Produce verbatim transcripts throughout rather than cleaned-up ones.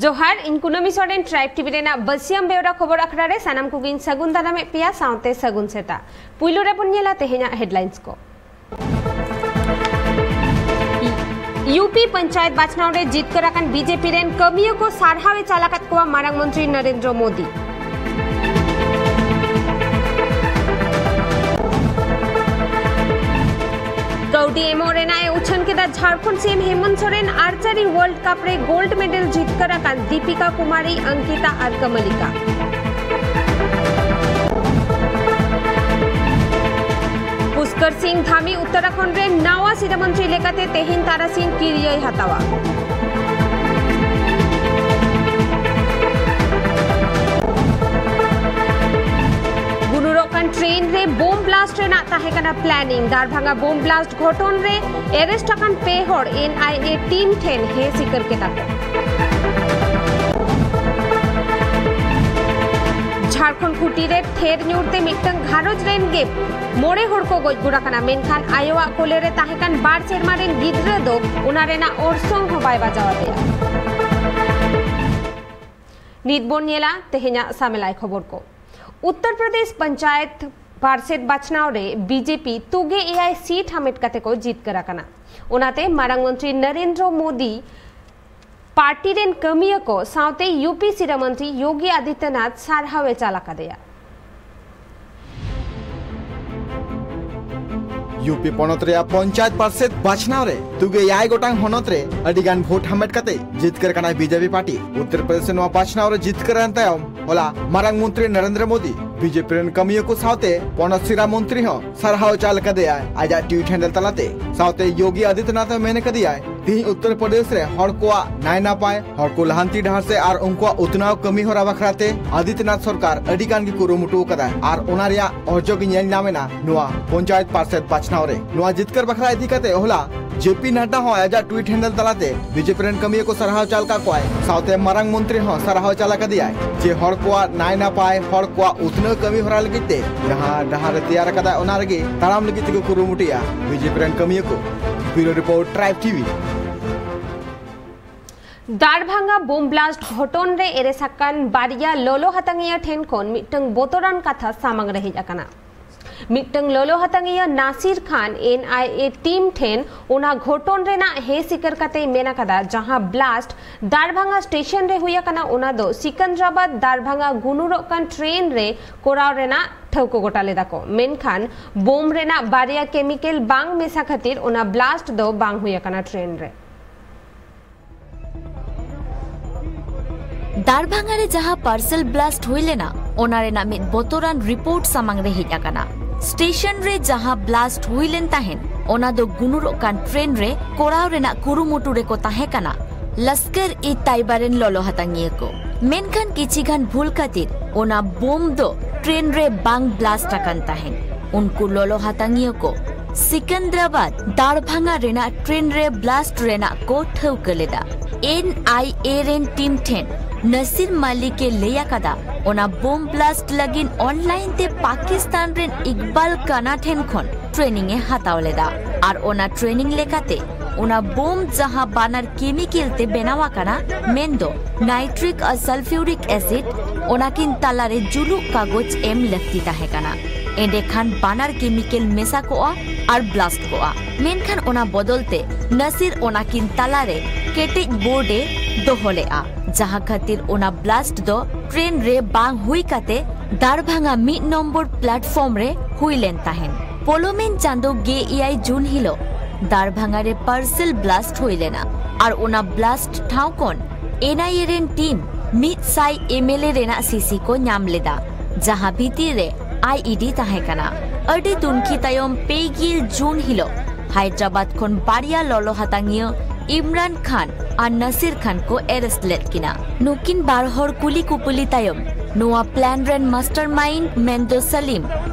ᱡᱚᱦᱟᱨ, ᱤᱧ ᱠᱩᱱᱟᱹᱢᱤ ᱥᱚᱨᱮᱱ, ᱴᱨᱟᱭᱤᱵᱽ ᱴᱤᱵᱷᱤ ᱨᱮᱱᱟᱜ ᱵᱟᱹᱥᱤᱭᱟᱹᱢ ᱵᱮᱣᱨᱟ ᱠᱷᱚᱵᱚᱨ ᱟᱠᱷᱲᱟ ᱨᱮ ᱥᱟᱱᱟᱢ ᱠᱚᱜᱮᱧ ᱥᱟᱹᱜᱩᱱ ᱫᱟᱨᱟᱢᱮᱫ ᱯᱮᱭᱟ, ᱥᱟᱶᱛᱮ ᱥᱟᱹᱜᱩᱱ ᱥᱮᱛᱟᱜ᱾ ᱯᱩᱭᱞᱩ ᱨᱮᱵᱚᱱ ᱧᱮᱞᱟ ᱛᱮᱦᱮᱧᱟᱜ ᱦᱮᱰᱞᱟᱭᱤᱱᱥ ᱠᱚ᱾ ᱤᱭᱩᱯᱤ ᱯᱚᱧᱪᱟᱭᱮᱛ ᱵᱟᱪᱷᱱᱟᱣ ᱨᱮ ᱡᱤᱛᱠᱟᱹᱨ ᱟᱠᱟᱱ ᱵᱤᱡᱮᱯᱤ ᱨᱮᱱ ᱠᱟᱹᱢᱤᱭᱟᱹ ᱠᱚ ᱥᱟᱨᱦᱟᱣ ᱮ ᱪᱟᱞ ᱟᱠᱟᱫ ᱠᱚᱣᱟ ᱢᱟᱨᱟᱝ ᱢᱚᱱᱛᱨᱤ ᱱᱚᱨᱮᱱᱫᱨᱚ ᱢᱳᱫᱤ᱾ ᱠᱟᱹᱣᱰᱤ ᱮᱢᱚᱜ ᱨᱮᱱᱟᱜ ᱮ ᱩᱪᱷᱟᱹᱱ ᱠᱮᱫᱟ ᱡᱷᱟᱲᱠᱷᱚᱸᱰ ᱥᱤ ᱮᱢ ᱦᱮᱢᱚᱱᱛ ᱥᱚᱨᱮᱱ᱾ ᱟᱨᱪᱟᱨᱤ ᱣᱟᱨᱞᱰ ᱠᱟᱯ ᱨᱮ ᱜᱳᱞᱰ ᱢᱮᱰᱮᱞ ᱡᱤᱛᱠᱟᱹᱨ ᱟᱠᱟᱱ ᱫᱤᱯᱤᱠᱟ ᱠᱩᱢᱟᱨᱤ, ᱚᱝᱠᱤᱛᱟ ᱟᱨ ᱠᱟᱢᱟᱞᱤᱠᱟ᱾ ᱯᱩᱥᱠᱚᱨ ᱥᱤᱝ ᱫᱷᱟᱢᱤ ᱩᱛᱛᱚᱨᱟᱠᱷᱚᱸᱰ ᱨᱮᱱ ᱱᱟᱣᱟ ᱥᱤᱨᱟᱹ ᱢᱚᱱᱛᱨᱤ ᱞᱮᱠᱟᱛᱮ ᱛᱮᱦᱮᱧ ᱛᱟᱨᱟᱥᱤᱧ ᱠᱤᱨᱤᱭᱟᱹᱭ ᱦᱟᱛᱟᱣᱟ᱾ ᱵᱩᱱᱩᱨᱚᱜ ᱠᱟᱱ ᱴᱨᱮᱱ ᱨᱮ ᱵᱳᱢ ᱵᱞᱟᱥᱴ ᱨᱮᱱᱟᱜ ᱛᱟᱦᱮᱸ ᱠᱟᱱᱟ ᱯᱞᱟᱱᱤᱝ᱾ ᱫᱟᱨᱵᱷᱟᱝᱜᱟ ᱵᱳᱢ ᱵᱞᱟᱥᱴ ᱜᱷᱚᱴᱚᱱ ᱨᱮ ᱮᱨᱮᱥᱴ ᱟᱠᱟᱱ ᱯᱮ ᱦᱚᱲ ᱮᱱ ᱟᱭ ᱮ ᱴᱤᱢ ᱴᱷᱮᱱ ᱦᱮᱸ ᱥᱤᱠᱟᱹᱨ ᱠᱮᱫᱟ ᱠᱚ᱾ ᱡᱷᱟᱲᱠᱷᱚᱸᱰ ᱠᱷᱩᱸᱴᱤ ᱨᱮ ᱴᱷᱮᱨ ᱧᱩᱨ ᱛᱮ ᱢᱤᱫᱴᱟᱝ ᱜᱷᱟᱨᱚᱸᱡᱽ ᱨᱮᱱ ᱜᱮ ᱢᱚᱬᱮ ᱦᱚᱲ ᱠᱚ ᱜᱚᱡ ᱜᱩᱨ ᱟᱠᱟᱱᱟ, ᱢᱮᱱᱠᱷᱟᱱ ᱟᱭᱳᱣᱟᱜ ᱠᱳᱞᱮ ᱨᱮ ᱛᱟᱦᱮᱸ ᱠᱟᱱ ᱵᱟᱨ ᱥᱮᱨᱢᱟ ᱨᱮᱱ ᱜᱤᱫᱽᱨᱟᱹ ᱫᱚ ᱚᱱᱟ ᱨᱮᱱᱟᱜ ᱚᱨᱥᱚᱝ ᱦᱚᱸ ᱵᱟᱭ ᱵᱟᱡᱟᱣ ᱟᱫᱮᱭᱟ᱾ ᱱᱤᱛ ᱵᱚᱱ ᱧᱮᱞᱟ ᱛᱮᱦᱮᱧᱟᱜ ᱥᱟᱢᱮᱞᱟᱭ ᱠᱷᱚᱵᱚᱨ ᱠᱚ᱾ ᱩᱛᱛᱚᱨ ᱯᱨᱚᱫᱮᱥ ᱯᱚᱧᱪᱟᱭᱮᱛ ᱯᱟᱨᱥᱮᱛ ᱵᱟᱪᱷᱱᱟᱣ ᱨᱮ ᱵᱤᱡᱮᱯᱤ ᱛᱩᱜᱮ ᱮᱭᱟᱭ ᱥᱤᱴ ᱦᱟᱢᱮᱴ ᱠᱟᱛᱮ ᱠᱚ ᱡᱤᱛᱠᱟᱹᱨ ᱟᱠᱟᱱᱟ᱾ ᱚᱱᱟᱛᱮ ᱢᱟᱨᱟᱝ ᱢᱚᱱᱛᱨᱤ ᱱᱚᱨᱮᱱᱫᱨᱚ ᱢᱳᱫᱤ ᱯᱟᱨᱴᱤ ᱨᱮᱱ ᱠᱟᱹᱢᱤᱭᱟᱹ ᱠᱚ ᱥᱟᱶᱛᱮ ᱭᱩᱯᱤ ᱥᱤᱨᱟᱹ ᱢᱚᱱᱛᱨᱤ ᱭᱳᱜᱤ ᱟᱫᱤᱛᱭᱚᱱᱟᱛᱷ ᱥᱟᱨᱦᱟᱣ ᱮ ᱪᱟᱞ ᱟᱠᱟᱫᱮᱭᱟ᱾ ᱭᱩᱯᱤ ᱯᱚᱱᱚᱛ ᱨᱮᱭᱟᱜ ᱯᱚᱧᱪᱟᱭᱮᱛ ᱯᱟᱨᱥᱮᱛ ᱵᱟᱪᱷᱱᱟᱣ ᱨᱮ ᱛᱩᱜᱮ ᱮᱭᱟᱭ ᱜᱚᱴᱟᱝ ᱦᱚᱱᱚᱛ ᱨᱮ ᱟᱹᱰᱤ ᱜᱟᱱ ᱵᱷᱳᱴ ᱦᱟᱢᱮᱴ ᱠᱟᱛᱮ ᱡᱤᱛᱠᱟᱹᱨ ᱠᱟᱱᱟᱭ ᱵᱤᱡᱮᱯᱤ ᱯᱟᱨᱴᱤ᱾ ᱩᱛᱛᱚᱨ ᱯᱨᱚᱫᱮᱥ ᱨᱮ ᱱᱚᱣᱟ ᱵᱟᱪᱷᱱᱟᱣ ᱨᱮ ᱡᱤᱛᱠᱟᱹᱨ ᱮᱱ ᱛᱟᱭᱚᱢ ᱦᱚᱞᱟ ᱢᱟᱨᱟᱝ ᱢᱚᱱᱛᱨᱤ ᱱᱚᱨᱮᱱᱫᱨᱚ ᱢᱳᱫᱤ ᱵᱤᱡᱮᱯᱤ ᱨᱮᱱ ᱠᱟᱹᱢᱤᱭᱟᱹ ᱠᱚ ᱥᱟᱶᱛᱮ ᱯᱚᱱᱚᱛ ᱥᱤᱨᱟ ᱢᱚᱱᱛᱨᱤ ᱦᱚᱸ ᱥᱟᱨᱦᱟᱣ ᱪᱟᱞ ᱠᱟᱫᱮᱭᱟᱭ ᱟᱡᱟᱜ ᱴᱩᱭᱤᱴ ᱦᱮᱱᱰᱮᱞ ᱛᱟᱞᱟᱛᱮ᱾ ᱥᱟᱶᱛᱮ ᱭᱳᱜᱤ ᱟᱫᱤᱛᱭᱚᱱᱟᱛᱷ ᱦᱚᱸ ᱢᱮᱱ ᱠᱟᱫᱮᱭᱟᱭ, ᱛᱤᱦᱤᱧ ᱩᱛᱛᱚᱨ ᱯᱨᱚᱫᱮᱥ ᱨᱮ ᱦᱚᱲ ᱠᱚᱣᱟᱜ ᱱᱟᱭ ᱱᱟᱯᱟᱭ, ᱦᱚᱲ ᱠᱚ ᱞᱟᱦᱟᱱᱛᱤ ᱰᱟᱦᱟᱨ ᱥᱮ ᱟᱨ ᱩᱱᱠᱩᱣᱟᱜ ᱩᱛᱱᱟᱹᱣ ᱠᱟᱹᱢᱤ ᱦᱚᱨᱟ ᱵᱟᱠᱷᱨᱟ ᱛᱮ ᱟᱫᱤᱛᱭᱚᱱᱟᱛᱷ ᱥᱚᱨᱠᱟᱨ ᱟᱹᱰᱤ ᱜᱟᱱ ᱜᱮ ᱠᱩᱨᱩᱢᱩᱴᱩ ᱟᱠᱟᱫᱟᱭ ᱟᱨ ᱚᱱᱟ ᱨᱮᱭᱟᱜ ᱚᱨᱡᱚ ᱜᱮ ᱧᱮᱞ ᱧᱟᱢ ᱮᱱᱟ ᱱᱚᱣᱟ ᱯᱚᱧᱪᱟᱭᱮᱛ ᱯᱟᱨᱥᱮᱫ ᱵᱟᱪᱷᱱᱟᱣ ᱨᱮ᱾ ᱱᱚᱣᱟ ᱡᱤᱛᱠᱟᱹᱨ ᱵᱟᱠᱷᱨᱟ ᱤᱫᱤ ᱠᱟᱛᱮ ᱦᱚᱞᱟ ᱡᱮ ᱯᱤ ᱱᱟᱰᱰᱟ ᱦᱚᱸ ᱟᱡᱟᱜ ᱴᱩᱭᱤᱴ ᱦᱮᱱᱰᱮᱞ ᱛᱟᱞᱟᱛᱮ ᱵᱤᱡᱮᱯᱤ ᱨᱮᱱ ᱠᱟᱹᱢᱤᱭᱟᱹ ᱠᱚ ᱥᱟᱨᱦᱟᱣ ᱪᱟᱞ ᱠᱟᱜ ᱠᱚᱣᱟᱭ, ᱥᱟᱶᱛᱮ ᱢᱟᱨᱟᱝ ᱢᱚᱱᱛᱨᱤ ᱦᱚᱸ ᱥᱟᱨᱦᱟᱣ ᱪᱟᱞ ᱟᱠᱟᱫᱮᱭᱟᱭ ᱡᱮ ᱦᱚᱲ ᱠᱚᱣᱟᱜ ᱱᱟᱭ ᱱᱟᱯᱟᱭ, ᱦᱚᱲ ᱠᱚᱣᱟᱜ ᱩᱛᱱᱟᱹᱣ ᱠᱟᱹᱢᱤ ᱦᱚᱨᱟ ᱞᱟᱹᱜᱤᱫ ᱛᱮ ᱡᱟᱦᱟᱸ ᱰᱟᱦᱟᱨ ᱮ ᱛᱮᱭᱟᱨ ᱟᱠᱟᱫᱟ, ᱚᱱᱟ ᱨᱮᱜᱮ ᱛᱟᱲᱟᱢ ᱞᱟᱹᱜᱤᱫ ᱛᱮᱠᱚ ᱠᱩᱨᱩᱢᱩᱴᱩᱭᱟ ᱵᱤᱡᱮᱯᱤ ᱨᱮᱱ ᱠᱟᱹᱢᱤᱭᱟᱹ ᱠᱚ᱾ ᱵᱤᱭᱩᱨᱳ ᱨᱤᱯᱳᱨᱴ, ᱴᱨᱟᱭᱤᱵᱽ ᱴᱤᱵᱷᱤ᱾ ᱫᱟᱨᱵᱷᱟᱝᱜᱟ ᱵᱳᱢ ᱵᱞᱟᱥᱴ ᱜᱷᱚᱴᱚᱱ ᱨᱮ ᱮᱨᱮᱥ ᱟᱠᱟᱱ ᱵᱟᱨᱭᱟ ᱞᱚᱞᱚ ᱦᱟᱛᱟᱝᱤᱭᱟᱹ ᱴᱷᱮᱱ ᱠᱷᱚᱱ ᱢᱤᱫᱴᱟᱝ ᱵᱚᱛᱚᱨᱟᱱ ᱠᱟᱛᱷᱟ ᱥᱟᱢᱟᱝ ᱨᱮ ᱦᱮᱡ ᱟᱠᱟᱱᱟ᱾ ᱢᱤᱫᱴᱟᱝ ᱞᱚᱞᱚ ᱦᱟᱛᱟᱝᱤᱭᱟᱹ ᱱᱟᱥᱤᱨ ᱠᱷᱟᱱ ᱮᱱ ᱟᱭ ᱮ ᱴᱤᱢ ᱴᱷᱮᱱ ᱚᱱᱟ ᱜᱷᱚᱴᱚᱱ ᱨᱮᱱᱟᱜ ᱦᱮᱸ ᱥᱤᱠᱟᱹᱨ ᱠᱟᱛᱮᱭ ᱢᱮᱱ ᱟᱠᱟᱫᱟ, ᱡᱟᱦᱟᱸ ᱵᱞᱟᱥᱴ ᱫᱟᱨᱵᱷᱟᱝᱜᱟ ᱥᱴᱮᱥᱚᱱ ᱨᱮ ᱦᱩᱭ ᱟᱠᱟᱱᱟ, ᱚᱱᱟ ᱫᱚ ᱥᱤᱠᱟᱱᱫᱨᱟᱵᱟᱫᱽ ᱫᱟᱨᱵᱷᱟᱝᱜᱟ ᱜᱩᱱᱩᱨᱚᱜ ᱠᱟᱱ ᱴᱨᱮᱱ ᱨᱮ ᱠᱚᱨᱟᱣ ᱨᱮᱱᱟᱜ ᱴᱷᱟᱹᱣᱠᱟᱹ ᱜᱚᱴᱟ ᱞᱮᱫᱟ ᱠᱚ, ᱢᱮᱱᱠᱷᱟᱱ ᱵᱳᱢ ᱨᱮᱱᱟᱜ ᱵᱟᱨᱭᱟ ᱠᱮᱢᱤᱠᱮᱞ ᱵᱟᱝ ᱢᱮᱥᱟ ᱠᱷᱟᱹᱛᱤᱨ ᱚᱱᱟ ᱵᱞᱟᱥᱴ ᱫᱚ ᱵᱟᱝ ᱦᱩᱭ ᱟᱠᱟᱱᱟ ᱴᱨᱮᱱ ᱨᱮ᱾ ᱫᱟᱨᱵᱷᱟᱝᱜᱟ ᱨᱮ ᱡᱟᱦᱟᱸ ᱯᱟᱨᱥᱮᱞ ᱵᱞᱟᱥᱴ ᱦᱩᱭ ᱞᱮᱱᱟ, ᱚᱱᱟ ᱨᱮᱱᱟᱜ ᱢᱤᱫ ᱵᱚᱛᱚᱨᱟᱱ ᱨᱤᱯᱳᱨᱴ ᱥᱟᱢᱟᱝ ᱨᱮ ᱦᱮᱡ ᱟᱠᱟᱱᱟ᱾ ᱥᱴᱮᱥᱚᱱ ᱨᱮ ᱡᱟᱦᱟᱸ ᱵᱞᱟᱥᱴ ᱦᱩᱭ ᱞᱮᱱ ᱛᱟᱦᱮᱸᱱ, ᱚᱱᱟ ᱫᱚ ᱜᱩᱱᱩᱨᱚᱜ ᱠᱟᱱ ᱴᱨᱮᱱ ᱨᱮ ᱠᱚᱨᱟᱣ ᱨᱮᱱᱟᱜ ᱠᱩᱨᱩᱢᱩᱴᱩ ᱨᱮᱠᱚ ᱛᱟᱦᱮᱸ ᱠᱟᱱᱟ ᱞᱟᱥᱠᱟᱨ-ᱤ-ᱛᱟᱭᱵᱟ ᱨᱮᱱ ᱞᱚᱞᱚ ᱦᱟᱛᱟᱝᱤᱭᱟᱹ ᱠᱚ᱾ ᱢᱮᱱᱠᱷᱟᱱ ᱠᱤᱪᱷᱤ ᱜᱟᱱ ᱵᱷᱩᱞ ᱠᱷᱟᱹᱛᱤᱨ ᱚᱱᱟ ᱵᱳᱢ ᱫᱚ ᱴᱨᱮᱱ ᱨᱮ ᱵᱟᱝ ᱵᱞᱟᱥᱴ ᱟᱠᱟᱱ ᱛᱟᱦᱮᱸᱱ᱾ ᱩᱱᱠᱩ ᱞᱚᱞᱚ ᱦᱟᱛᱟᱝᱤᱭᱟᱹ ᱠᱚ ᱥᱤᱠᱟᱱᱫᱨᱟᱵᱟᱫᱽ ᱫᱟᱨᱵᱷᱟᱝᱜᱟ ᱨᱮᱱᱟᱜ ᱴᱨᱮᱱ ᱨᱮ ᱵᱞᱟᱥᱴ ᱨᱮᱱᱟᱜ ᱠᱚ ᱴᱷᱟᱹᱣᱠᱟᱹ ᱞᱮᱫᱟ᱾ ᱮᱱ ᱟᱭ ᱮ ᱨᱮᱱ ᱴᱤᱢ ᱴᱷᱮᱱ ᱱᱟᱥᱤᱨ ᱢᱟᱞᱤᱠ ᱮ ᱞᱟᱹᱭ ᱟᱠᱟᱫᱟ, ᱚᱱᱟ ᱵᱳᱢ ᱵᱞᱟᱥᱴ ᱞᱟᱹᱜᱤᱫ ᱚᱱᱞᱟᱭᱤᱱ ᱛᱮ ᱯᱟᱠᱤᱥᱛᱟᱱ ᱨᱮᱱ ᱤᱠᱵᱟᱞ ᱠᱟᱱᱟ ᱴᱷᱮᱱ ᱠᱷᱚᱱ ᱴᱨᱮᱱᱤᱝ ᱮ ᱦᱟᱛᱟᱣ ᱞᱮᱫᱟ ᱟᱨ ᱚᱱᱟ ᱴᱨᱮᱱᱤᱝ ᱞᱮᱠᱟᱛᱮ ᱚᱱᱟ ᱵᱳᱢ, ᱡᱟᱦᱟᱸ ᱵᱟᱱᱟᱨ ᱠᱮᱢᱤᱠᱮᱞ ᱛᱮ ᱵᱮᱱᱟᱣ ᱟᱠᱟᱱᱟ, ᱢᱮᱱᱫᱚ ᱱᱟᱭᱴᱨᱤᱠ ᱟᱨ ᱥᱟᱞᱯᱷᱤᱭᱩᱨᱤᱠ ᱮᱥᱤᱰ, ᱚᱱᱟᱠᱤᱱ ᱛᱟᱞᱟᱨᱮ ᱡᱩᱞᱩᱜ ᱠᱟᱜᱚᱡᱽ ᱮᱢ ᱞᱟᱹᱠᱛᱤ ᱛᱟᱦᱮᱸ ᱠᱟᱱᱟ᱾ ᱮᱸᱰᱮᱠᱷᱟᱱ ᱵᱟᱱᱟᱨ ᱠᱮᱢᱤᱠᱮᱞ ᱢᱮᱥᱟ ᱠᱚᱜᱼᱟ ᱟᱨ ᱵᱞᱟᱥᱴ ᱠᱚᱜᱼᱟ᱾ ᱢᱮᱱᱠᱷᱟᱱ ᱚᱱᱟ ᱵᱚᱫᱚᱞ ᱛᱮ ᱱᱟᱥᱤᱨ ᱚᱱᱟᱠᱤᱱ ᱛᱟᱞᱟᱨᱮ ᱠᱮᱴᱮᱡ ᱵᱳᱨᱰ ᱮ ᱫᱚᱦᱚ ᱞᱮᱫᱼᱟ, ᱡᱟᱦᱟᱸ ᱠᱷᱟᱹᱛᱤᱨ ᱚᱱᱟ ᱵᱞᱟᱥᱴ ᱫᱚ ᱴᱨᱮᱱ ᱨᱮ ᱵᱟᱝ ᱦᱩᱭ ᱠᱟᱛᱮ ᱫᱟᱨᱵᱷᱟᱝᱜᱟ ᱢᱤᱫ ᱱᱚᱢᱵᱚᱨ ᱯᱞᱟᱴᱯᱷᱚᱨᱢ ᱨᱮ ᱦᱩᱭ ᱞᱮᱱ ᱛᱟᱦᱮᱸᱱ᱾ ᱯᱚᱞᱚᱢᱮᱱ ᱪᱟᱸᱫᱚ ᱜᱮᱞ ᱮᱭᱟᱭ ᱡᱩᱱ ᱦᱤᱞᱚᱜ ᱫᱟᱨᱵᱷᱟᱝᱜᱟ ᱨᱮ ᱯᱟᱨᱥᱮᱞ ᱵᱞᱟᱥᱴ ᱦᱩᱭ ᱞᱮᱱᱟ ᱟᱨ ᱚᱱᱟ ᱵᱞᱟᱥᱴ ᱴᱷᱟᱶ ᱠᱷᱚᱱ ᱮᱱ ᱟᱭ ᱮ ᱨᱮᱱ ᱴᱤᱢ ᱢᱤᱫ ᱥᱟᱭ ᱮᱢ ᱮᱞ ᱮ ᱨᱮᱱᱟᱜ ᱥᱤᱥᱤ ᱠᱚ ᱧᱟᱢ ᱞᱮᱫᱟ᱾ ᱡᱟᱦᱟᱸ ᱵᱷᱤᱛᱤᱨ ᱨᱮ ᱟᱭᱤᱰᱤ ᱛᱟᱦᱮᱸ ᱠᱟᱱᱟ᱾ ᱟᱹᱰᱤ ᱛᱩᱱᱠᱷᱤ ᱛᱟᱭᱚᱢ ᱯᱮ ᱜᱮᱞ ᱡᱩᱱ ᱦᱤᱞᱳᱜ ᱦᱟᱭᱫᱨᱟᱵᱟᱫ ᱠᱷᱚᱱ ᱵᱟᱨᱭᱟ ᱞᱚᱞᱚ ᱦᱟᱛᱟᱝᱤᱭᱟᱹ ᱤᱢᱨᱟᱱ ᱠᱷᱟᱱ ᱟᱨ ᱱᱟᱥᱤᱨ ᱠᱷᱟᱱ ᱠᱚ ᱮᱨᱮᱥᱴ ᱞᱮᱫ ᱠᱤᱱᱟ᱾ ᱱᱩᱠᱤᱱ ᱵᱟᱨ ᱦᱚᱲ ᱠᱩᱞᱤ ᱠᱩᱯᱩᱞᱤ ᱛᱟᱭᱚᱢ ᱱᱚᱣᱟ ᱯᱞᱟᱱ ᱨᱮᱱ ᱢᱟᱥᱴᱟᱨ ᱢᱟᱭᱤᱱᱰ ᱢᱮᱱᱫᱚ ᱥᱟᱞᱤᱢ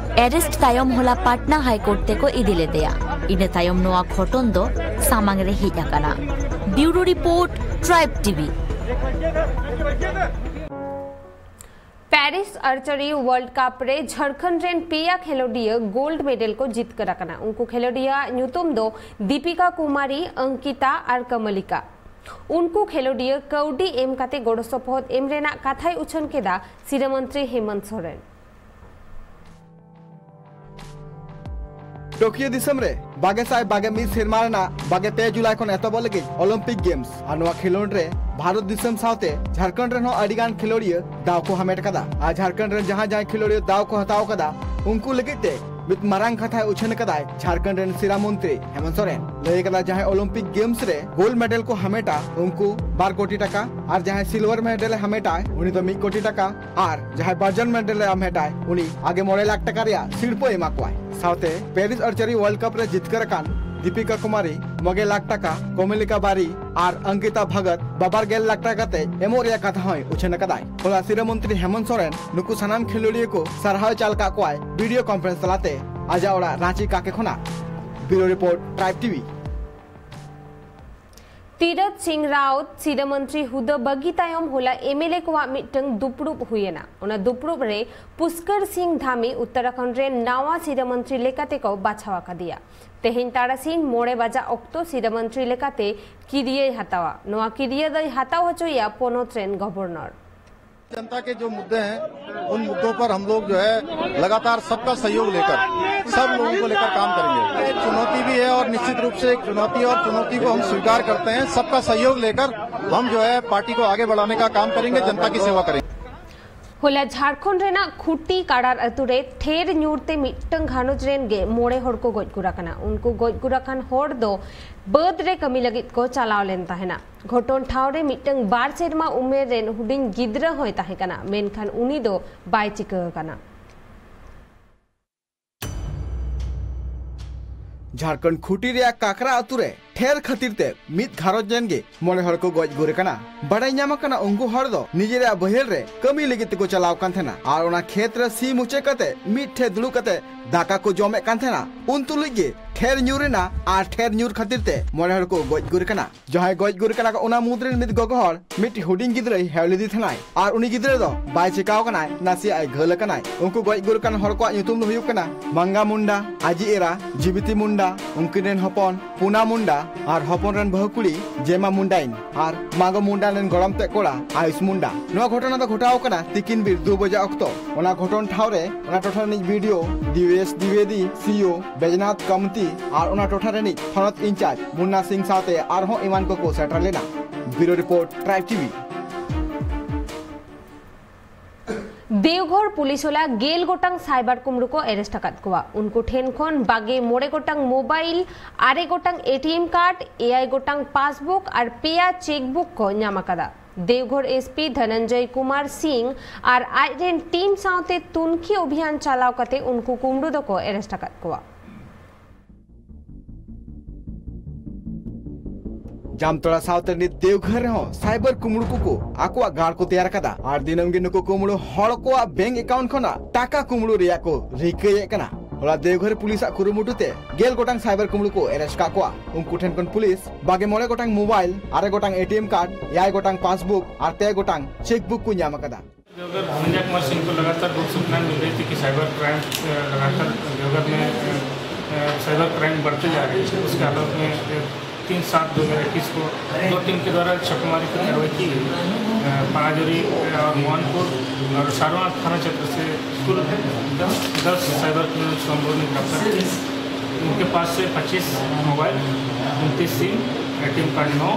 ᱮᱨᱮᱥᱴ ᱛᱟᱭᱚᱢ ᱦᱚᱞᱟ ᱯᱟᱴᱱᱟ ᱦᱟᱭ ᱠᱳᱨᱴ ᱛᱮᱠᱚ ᱤᱫᱤ ᱞᱮᱫᱮᱭᱟ᱾ ᱤᱱᱟᱹ ᱛᱟᱭᱚᱢ ᱱᱚᱣᱟ ᱜᱷᱚᱴᱚᱱ ᱫᱚ ᱥᱟᱢᱟᱝ ᱨᱮ ᱦᱮᱡ ᱟᱠᱟᱱᱟ᱾ Bureau report, Tribe TV. Paris archery world cup ᱨᱮ ᱡᱷᱟᱲᱠᱷᱚᱸᱰ ᱨᱮᱱ ᱯᱮᱭᱟ ᱠᱷᱮᱞᱳᱰᱤᱭᱟᱹ ᱜᱳᱞᱰ ᱢᱮᱰᱮᱞ ᱠᱚ ᱡᱤᱛᱠᱟᱹᱨ ᱟᱠᱟᱱᱟ᱾ ᱩᱱᱠᱩ ᱠᱷᱮᱞᱳᱰᱤᱭᱟᱹ ᱧᱩᱛᱩᱢ ᱫᱚ ᱫᱤᱯᱤᱠᱟ ᱠᱩᱢᱟᱨᱤ, ᱚᱝᱠᱤᱛᱟ ᱟᱨ ᱠᱟᱢᱟᱞᱤᱠᱟ᱾ ᱩᱱᱠᱩ ᱠᱷᱮᱞᱳᱰᱤᱭᱟᱹ ᱠᱟᱹᱣᱰᱤ ᱮᱢ ᱠᱟᱛᱮ ᱜᱚᱲᱚ ᱥᱚᱯᱚᱦᱚᱫ ᱮᱢ ᱨᱮᱱᱟᱜ ᱠᱟᱛᱷᱟᱭ ᱩᱪᱷᱟᱹᱱ ᱠᱮᱫᱟ ᱥᱤᱨᱟᱹ ᱢᱚᱱᱛᱨᱤ ᱦᱮᱢᱚᱱᱛ ᱥᱚᱨᱮᱱ᱾ ᱴᱳᱠᱤᱭᱳ ᱫᱤᱥᱚᱢ ᱨᱮ ᱵᱟᱜᱮ ᱥᱟᱭ ᱵᱟᱜᱮ ᱢᱤᱫ ᱥᱮᱨᱢᱟ ᱨᱮᱱᱟᱜ ᱵᱟᱜᱮ ᱯᱮ ᱡᱩᱞᱟᱭ ᱠᱷᱚᱱ ᱮᱛᱚᱦᱚᱵᱚᱜ ᱞᱟᱹᱜᱤᱫ ᱚᱞᱤᱢᱯᱤᱠ ᱜᱮᱢᱥ᱾ ᱟᱨ ᱱᱚᱣᱟ ᱠᱷᱮᱞᱳᱰ ᱨᱮ ᱵᱷᱟᱨᱚᱛ ᱫᱤᱥᱚᱢ ᱥᱟᱶᱛᱮ ᱡᱷᱟᱲᱠᱷᱚᱸᱰ ᱨᱮᱱ ᱦᱚᱸ ᱟᱹᱰᱤ ᱜᱟᱱ ᱠᱷᱮᱞᱳᱰᱤᱭᱟᱹ ᱫᱟᱣ ᱠᱚ ᱦᱟᱢᱮᱴ ᱟᱠᱟᱫᱟ᱾ ᱟᱨ ᱡᱷᱟᱲᱠᱷᱚᱸᱰ ᱨᱮᱱ ᱡᱟᱦᱟᱸ ᱡᱟᱦᱟᱸᱭ ᱠᱷᱮᱞᱳᱰᱤᱭᱟᱹ ᱫᱟᱣ ᱠᱚ ᱦᱟᱛᱟᱣ ᱟᱠᱟᱫᱟ, ᱩᱱᱠᱩ ᱞᱟᱹᱜᱤᱫ ᱛᱮ ᱢᱤᱫ ᱢᱟᱨᱟᱝ ᱠᱟᱛᱷᱟᱭ ᱩᱪᱷᱟᱹᱱ ᱟᱠᱟᱫᱟᱭ ᱡᱷᱟᱲᱠᱷᱚᱸᱰ ᱨᱮᱱ ᱥᱤᱨᱟ ᱢᱚᱱᱛᱨᱤ ᱦᱮᱢᱚᱱᱛ ᱥᱚᱨᱮᱱ᱾ ᱞᱟᱹᱭ ᱟᱠᱟᱫᱟ, ᱡᱟᱦᱟᱸᱭ ᱚᱞᱤᱢᱯᱤᱠ ᱜᱮᱢᱥ ᱨᱮ ᱜᱳᱞᱰ ᱢᱮᱰᱮᱞ ᱠᱚ ᱦᱟᱢᱮᱴᱟ, ᱩᱱᱠᱩ ᱵᱟᱨ ᱠᱳᱴᱤ ᱴᱟᱠᱟ, ᱟᱨ ᱡᱟᱦᱟᱸᱭ ᱥᱤᱞᱣᱟᱨ ᱢᱮᱰᱮᱞ ᱮ ᱦᱟᱢᱮᱴᱟᱭ, ᱩᱱᱤ ᱫᱚ ᱢᱤᱫ ᱠᱳᱴᱤ ᱴᱟᱠᱟ, ᱟᱨ ᱡᱟᱦᱟᱸᱭ ᱵᱟᱨᱡᱚᱱ ᱢᱮᱰᱮᱞ ᱮ ᱦᱟᱢᱮᱴᱟᱭ, ᱩᱱᱤ ᱟᱜᱮ ᱢᱚᱬᱮ ᱞᱟᱠᱷ ᱴᱟᱠᱟ ᱨᱮᱭᱟᱜ ᱥᱤᱨᱯᱟᱹ ᱮᱢᱟ ᱠᱚᱣᱟᱭ᱾ ᱥᱟᱶᱛᱮ ᱯᱮᱨᱤᱥ ᱟᱨᱪᱟᱨᱤ ᱣᱟᱨᱞᱰ ᱠᱟᱯ ᱨᱮ ᱡᱤᱛᱠᱟᱹᱨ ᱟᱠᱟᱱ ᱫᱤᱯᱤᱠᱟ ᱠᱩᱢᱟᱨᱤ ᱢᱚᱜᱮ ᱞᱟᱠᱷ ᱴᱟᱠᱟ, ᱠᱚᱢᱚᱞᱤᱠᱟ ᱵᱟᱨᱤ ᱟᱨ ᱚᱝᱠᱤᱛᱟ ᱵᱷᱟᱜᱚᱛ ᱵᱟᱵᱟᱨ ᱜᱮᱞ ᱞᱟᱠᱷ ᱴᱟᱠᱟ ᱠᱟᱛᱮ ᱮᱢᱚᱜ ᱨᱮᱭᱟᱜ ᱠᱟᱛᱷᱟ ᱦᱚᱸᱭ ᱩᱪᱷᱟᱹᱱ ᱟᱠᱟᱫᱟᱭ᱾ ᱦᱚᱞᱟ ᱥᱤᱨᱟᱹ ᱢᱚᱱᱛᱨᱤ ᱦᱮᱢᱚᱱᱛ ᱥᱚᱨᱮᱱ ᱱᱩᱠᱩ ᱥᱟᱱᱟᱢ ᱠᱷᱮᱞᱳᱰᱤᱭᱟᱹ ᱠᱚ ᱥᱟᱨᱦᱟᱣ ᱪᱟᱞ ᱠᱟᱜ ᱠᱚᱣᱟᱭ ᱵᱷᱤᱰᱤᱭᱳ ᱠᱚᱱᱯᱷᱟᱨᱮᱱᱥ ᱛᱟᱞᱟᱛᱮ ᱟᱡᱟᱜ ᱚᱲᱟᱜ ᱨᱟᱸᱪᱤ ᱠᱟᱠᱮ ᱠᱷᱚᱱᱟᱜ᱾ ᱵᱤᱭᱩᱨᱳ ᱨᱤᱯᱳᱨᱴ, ᱴᱨᱟᱭᱤᱵᱽ ᱴᱤᱵᱷᱤ᱾ ᱛᱤᱨᱚᱛ ᱥᱤᱝ ᱨᱟᱣᱛ ᱥᱤᱨᱟᱹ ᱢᱚᱱᱛᱨᱤ ᱦᱩᱫᱟᱹ ᱵᱟᱹᱜᱤ ᱛᱟᱭᱚᱢ ᱦᱚᱞᱟ ᱮᱢᱮᱞᱮ ᱠᱚᱣᱟᱜ ᱢᱤᱫᱴᱟᱝ ᱫᱩᱯᱲᱩᱵ ᱦᱩᱭᱮᱱᱟ᱾ ᱚᱱᱟ ᱫᱩᱯᱲᱩᱵ ᱨᱮ ᱯᱩᱥᱠᱚᱨ ᱥᱤᱝ ᱫᱷᱟᱢᱤ ᱩᱛᱛᱚᱨᱟᱠᱷᱚᱸᱰ ᱨᱮᱱ ᱱᱟᱣᱟ ᱥᱤᱨᱟᱹ ᱢᱚᱱᱛᱨᱤ ᱞᱮᱠᱟᱛᱮ ᱠᱚ ᱵᱟᱪᱷᱟᱣ ᱟᱠᱟᱫᱮᱭᱟ᱾ ᱛᱮᱦᱮᱧ ᱛᱟᱨᱟᱥᱤᱧ ᱢᱚᱬᱮ ᱵᱟᱡᱟᱜ ᱚᱠᱛᱚ ᱥᱤᱨᱟᱹ ᱢᱚᱱᱛᱨᱤ ᱞᱮᱠᱟᱛᱮ ᱠᱤᱨᱤᱭᱟᱹᱭ ᱦᱟᱛᱟᱣᱟ᱾ ᱱᱚᱣᱟ ᱠᱤᱨᱤᱭᱟᱹ ᱫᱚᱭ ᱦᱟᱛᱟᱣ ᱦᱚᱪᱚᱭᱮᱭᱟ ᱯᱚᱱᱚᱛ ᱨᱮᱱ ᱜᱚᱵᱷᱚᱨᱱᱚᱨ᱾ जनता के जो मुद्दे हैं, उन मुद्दों पर हम लोग जो है लगातार सबका सहयोग लेकर, सब लोगों को लेकर काम करेंगे। एक चुनौती भी है और निश्चित रूप से एक चुनौती, और चुनौती को हम स्वीकार करते हैं। सबका सहयोग लेकर हम जो है पार्टी को आगे बढ़ाने का काम करेंगे, जनता की सेवा करेंगे। ᱠᱚᱭᱞᱟ ᱡᱷᱟᱲᱠᱷᱚᱸᱰ ᱨᱮᱱᱟᱜ ᱠᱷᱩᱴᱤ ᱠᱟᱲᱟᱨ ᱟᱹᱛᱩ ᱨᱮ ᱴᱷᱮᱨ ᱧᱩᱨ ᱛᱮ ᱢᱤᱫᱴᱟᱝ ᱜᱷᱟᱨᱚᱸᱡᱽ ᱨᱮᱱ ᱜᱮ ᱢᱚᱬᱮ ᱦᱚᱲ ᱠᱚ ᱜᱚᱡ ᱜᱩᱨ ᱟᱠᱟᱱᱟ᱾ ᱩᱱᱠᱩ ᱜᱚᱡ ᱜᱩᱨ ᱟᱠᱟᱱ ᱦᱚᱲ ᱫᱚ ᱵᱟᱹᱫᱽ ᱨᱮ ᱠᱟᱹᱢᱤ ᱞᱟᱹᱜᱤᱫ ᱠᱚ ᱪᱟᱞᱟᱣ ᱞᱮᱱ ᱛᱟᱦᱮᱱᱟ᱾ ᱜᱷᱚᱴᱚᱱ ᱴᱷᱟᱶ ᱨᱮ ᱢᱤᱫᱴᱟᱝ ᱵᱟᱨ ᱥᱮᱨᱢᱟ ᱩᱢᱮᱨ ᱨᱮᱱ ᱦᱩᱰᱤᱧ ᱜᱤᱫᱽᱨᱟᱹ ᱦᱚᱸᱭ ᱛᱟᱦᱮᱸ ᱠᱟᱱᱟ, ᱢᱮᱱᱠᱷᱟᱱ ᱩᱱᱤ ᱫᱚ ᱵᱟᱭ ᱪᱤᱠᱟᱹ ᱟᱠᱟᱱᱟ᱾ ᱡᱷᱟᱲᱠᱷᱚᱸᱰ ᱠᱷᱩᱴᱤ ᱨᱮᱭᱟᱜ ᱠᱟᱠᱨᱟ ᱟᱹᱛᱩ ᱨᱮ ᱴᱷᱮᱨ ᱠᱷᱟᱹᱛᱤᱨ ᱛᱮ ᱢᱤᱫ ᱜᱷᱟᱨᱚᱸᱡᱽ ᱨᱮᱱ ᱜᱮ ᱢᱚᱬᱮ ᱦᱚᱲ ᱠᱚ ᱜᱚᱡ ᱜᱩᱨ ᱟᱠᱟᱱᱟ᱾ ᱵᱟᱰᱟᱭ ᱧᱟᱢ ᱟᱠᱟᱱᱟ, ᱩᱱᱠᱩ ᱦᱚᱲ ᱫᱚ ᱱᱤᱡᱮᱨᱟᱜ ᱵᱟᱹᱭᱦᱟᱹᱲ ᱨᱮ ᱠᱟᱹᱢᱤ ᱞᱟᱹᱜᱤᱫ ᱛᱮᱠᱚ ᱪᱟᱞᱟᱣ ᱠᱟᱱ ᱛᱟᱦᱮᱱᱟ ᱟᱨ ᱚᱱᱟ ᱠᱷᱮᱛ ᱨᱮ ᱥᱤ ᱢᱩᱪᱟᱹᱫ ᱠᱟᱛᱮ ᱢᱤᱫ ᱴᱷᱮᱱ ᱫᱩᱲᱩᱵ ᱠᱟᱛᱮ ᱫᱟᱠᱟ ᱠᱚ ᱡᱚᱢᱮᱫ ᱠᱟᱱ ᱛᱟᱦᱮᱱᱟ᱾ ᱩᱱ ᱛᱩᱞᱩᱡ ᱜᱮ ᱴᱷᱮᱨ ᱧᱩᱨ ᱮᱱᱟ ᱟᱨ ᱴᱷᱮᱨ ᱧᱩᱨ ᱠᱷᱟᱹᱛᱤᱨ ᱛᱮ ᱢᱚᱬᱮ ᱦᱚᱲ ᱠᱚ ᱜᱚᱡ ᱜᱩᱨ ᱟᱠᱟᱱᱟ᱾ ᱡᱟᱦᱟᱸᱭ ᱜᱚᱡ ᱜᱩᱨ ᱠᱟᱱᱟ ᱠᱚ, ᱚᱱᱟ ᱢᱩᱫᱽ ᱨᱮᱱ ᱢᱤᱫ ᱜᱚᱜᱚ ᱦᱚᱲ ᱢᱤᱫᱴᱤᱡ ᱦᱩᱰᱤᱧ ᱜᱤᱫᱽᱨᱟᱹᱭ ᱦᱮᱣ ᱞᱮᱫᱮ ᱛᱟᱦᱮᱱᱟᱭ ᱟᱨ ᱩᱱᱤ ᱜᱤᱫᱽᱨᱟᱹ ᱫᱚ ᱵᱟᱭ ᱪᱤᱠᱟᱣ ᱟᱠᱟᱱᱟᱭ, ᱱᱟᱥᱮᱭᱟᱜ ᱮ ᱜᱷᱟᱹᱞ ᱟᱠᱟᱱᱟᱭ᱾ ᱩᱱᱠᱩ ᱜᱚᱡ ᱜᱩᱨ ᱠᱟᱱ ᱦᱚᱲ ᱠᱚᱣᱟᱜ ᱧᱩᱛᱩᱢ ᱫᱚ ᱦᱩᱭᱩᱜ ᱠᱟᱱᱟ ᱢᱟᱝᱜᱟ ᱢᱩᱱᱰᱟ, ᱟᱡᱤ ᱮᱨᱟ ᱡᱤᱵᱤᱛᱤ ᱢᱩᱱᱰᱟ, ᱩᱱᱠᱤᱱ ᱨᱮᱱ ᱦᱚᱯᱚᱱ ᱯᱩᱱᱟ ᱢᱩᱱᱰᱟ ᱟᱨ ᱦᱚᱯᱚᱱ ᱨᱮᱱ ᱵᱟᱹᱦᱩ ᱠᱩᱲᱤ ᱡᱮᱢᱟ ᱢᱩᱱᱰᱟᱭᱤᱱ ᱟᱨ ᱢᱟᱜᱚ ᱢᱩᱱᱰᱟ ᱨᱮᱱ ᱜᱚᱲᱚᱢ ᱛᱮᱫ ᱠᱚᱲᱟ ᱟᱭᱩᱥ ᱢᱩᱱᱰᱟ᱾ ᱱᱚᱣᱟ ᱜᱷᱚᱴᱚᱱᱟ ᱫᱚ ᱜᱷᱚᱴᱟᱣ ᱟᱠᱟᱱᱟ ᱛᱤᱠᱤᱱ ᱵᱤᱨ ᱫᱩ ᱵᱟᱡᱟ ᱚᱠᱛᱚ᱾ ᱚᱱᱟ ᱜᱷᱚᱴᱚᱱ ᱴᱷᱟᱶ ᱨᱮ ᱚᱱᱟ ᱴᱚᱴᱷᱟ ᱨᱤᱱᱤᱡ ᱵᱤ ᱰᱤ ᱳ, ᱫᱤᱵᱮᱥ ᱫᱤᱵᱮᱫᱤ, ᱥᱤ ᱳ ᱵᱮᱡᱽᱱᱟᱛᱷ ᱠᱟᱢᱛᱤ ᱟᱨ ᱚᱱᱟ ᱴᱚᱴᱷᱟ ᱨᱤᱱᱤᱡ ᱛᱷᱚᱱᱚᱛ ᱤᱱᱪᱟᱨᱡᱽ ᱢᱩᱱᱱᱟ ᱥᱤᱝ ᱥᱟᱶᱛᱮ ᱟᱨᱦᱚᱸ ᱮᱢᱟᱱ ᱠᱚᱠᱚ ᱥᱮᱴᱮᱨ ᱞᱮᱱᱟ᱾ ᱵᱤᱭᱩᱨᱳ ᱨᱤᱯᱳᱨᱴ, ᱴᱨᱟᱭᱤᱵᱽ ᱴᱤ ᱵᱷᱤ᱾ ᱫᱮᱣᱜᱷᱚᱨ ᱯᱩᱞᱤᱥ ᱦᱚᱞᱟ ᱜᱮᱞ ᱜᱚᱴᱟᱝ ᱥᱟᱭᱵᱟᱨ ᱠᱩᱢᱲᱩ ᱠᱚ ᱮᱨᱮᱥᱴ ᱟᱠᱟᱫ ᱠᱚᱣᱟ᱾ ᱩᱱᱠᱩ ᱴᱷᱮᱱ ᱠᱷᱚᱱ ᱵᱟᱜᱮ ᱢᱚᱬᱮ ᱜᱚᱴᱟᱝ ᱢᱳᱵᱟᱭᱤᱞ, ᱟᱨᱮ ᱜᱚᱴᱟᱝ ᱮ ᱴᱤ ᱮᱢ ᱠᱟᱨᱰ, ᱮᱭᱟᱭ ᱜᱚᱴᱟᱝ ᱯᱟᱥᱵᱩᱠ ᱟᱨ ᱯᱮᱭᱟ ᱪᱮᱠᱵᱩᱠ ᱠᱚ ᱧᱟᱢ ᱟᱠᱟᱫᱟ᱾ ᱫᱮᱣᱜᱷᱚᱨ ᱮᱥ ᱯᱤ ᱫᱷᱚᱱᱚᱱᱡᱚᱭ ᱠᱩᱢᱟᱨ ᱥᱤᱝ ᱟᱨ ᱟᱡ ᱨᱮᱱ ᱴᱤᱢ ᱥᱟᱶᱛᱮ ᱛᱩᱱᱠᱷᱤ ᱚᱵᱷᱤᱭᱟᱱ ᱪᱟᱞᱟᱣ ᱠᱟᱛᱮ ᱩᱱᱠᱩ ᱠᱩᱢᱲᱩ ᱫᱚᱠᱚ ᱮᱨᱮᱥᱴ ᱟᱠᱟᱫ ᱠᱚᱣᱟ᱾ ᱡᱟᱢᱛᱚᱲᱟ ᱥᱟᱶᱛᱮ ᱱᱤᱛ ᱫᱮᱣᱜᱷᱚᱨ ᱨᱮᱦᱚᱸ ᱥᱟᱭᱵᱟᱨ ᱠᱩᱢᱲᱩ ᱠᱚᱠᱚ ᱟᱠᱚᱣᱟᱜ ᱜᱟᱲ ᱠᱚ ᱛᱮᱭᱟᱨ ᱟᱠᱟᱫᱟ ᱟᱨ ᱫᱤᱱᱟᱹᱢ ᱜᱮ ᱱᱩᱠᱩ ᱠᱩᱢᱲᱩ ᱦᱚᱲ ᱠᱚᱣᱟᱜ ᱵᱮᱝᱠ ᱮᱠᱟᱣᱩᱱᱴ ᱠᱷᱚᱱᱟᱜ ᱴᱟᱠᱟ ᱠᱩᱢᱲᱩ ᱨᱮᱭᱟᱜ ᱠᱚ ᱨᱤᱠᱟᱹᱭᱮᱫ ᱠᱟᱱᱟ᱾ ᱦᱚᱞᱟ ᱫᱮᱣᱜᱷᱚᱨ ᱯᱩᱞᱤᱥᱟᱜ ᱠᱩᱨᱩᱢᱩᱴᱩ ᱛᱮ ᱜᱮᱞ ᱜᱚᱴᱟᱝ ᱥᱟᱭᱵᱟᱨ ᱠᱩᱢᱲᱩ ᱠᱚ ᱮᱨᱮᱥᱴ ᱠᱟᱜ ᱠᱚᱣᱟ᱾ ᱩᱱᱠᱩ ᱴᱷᱮᱱ ᱠᱷᱚᱱ ᱯᱩᱞᱤᱥ ᱵᱟᱜᱮ ᱢᱚᱬᱮ ᱜᱚᱴᱟᱝ ᱢᱳᱵᱟᱭᱤᱞ, ᱟᱨᱮ ᱜᱚᱴᱟᱝ ᱮ ᱴᱤ ᱮᱢ ᱠᱟᱨᱰ, ᱮᱭᱟᱭ ᱜᱚᱴᱟᱝ ᱯᱟᱥᱵᱩᱠ ᱟᱨ ᱯᱮ ᱜᱚᱴᱟᱝ ᱪᱮᱠᱵᱩᱠ ᱠᱚ ᱧᱟᱢ ᱟᱠᱟᱫᱟ᱾ देवघर धनंजय कुमार सिंह को लगातार गुमशुदगी मिल रही थी कि साइबर क्राइम, अ, लगातार देवघर में, अ, अ, साइबर क्राइम बढ़ते जा रही है। उसके आलोक में, अ, तीन सात दो हज़ार इक्कीस को दो टीम के द्वारा छापेमारी की कार्रवाई की गई। अ, पनाजोरी, अ, और मोहनपुर और सारनाथ थाना क्षेत्र से कुल दस, दस साइबर क्रिमिनल को हम लोगों ने गिरफ्तार किया। उनके पास से पच्चीस मोबाइल, उनतीस सिम, एटीएम कार्ड नौ,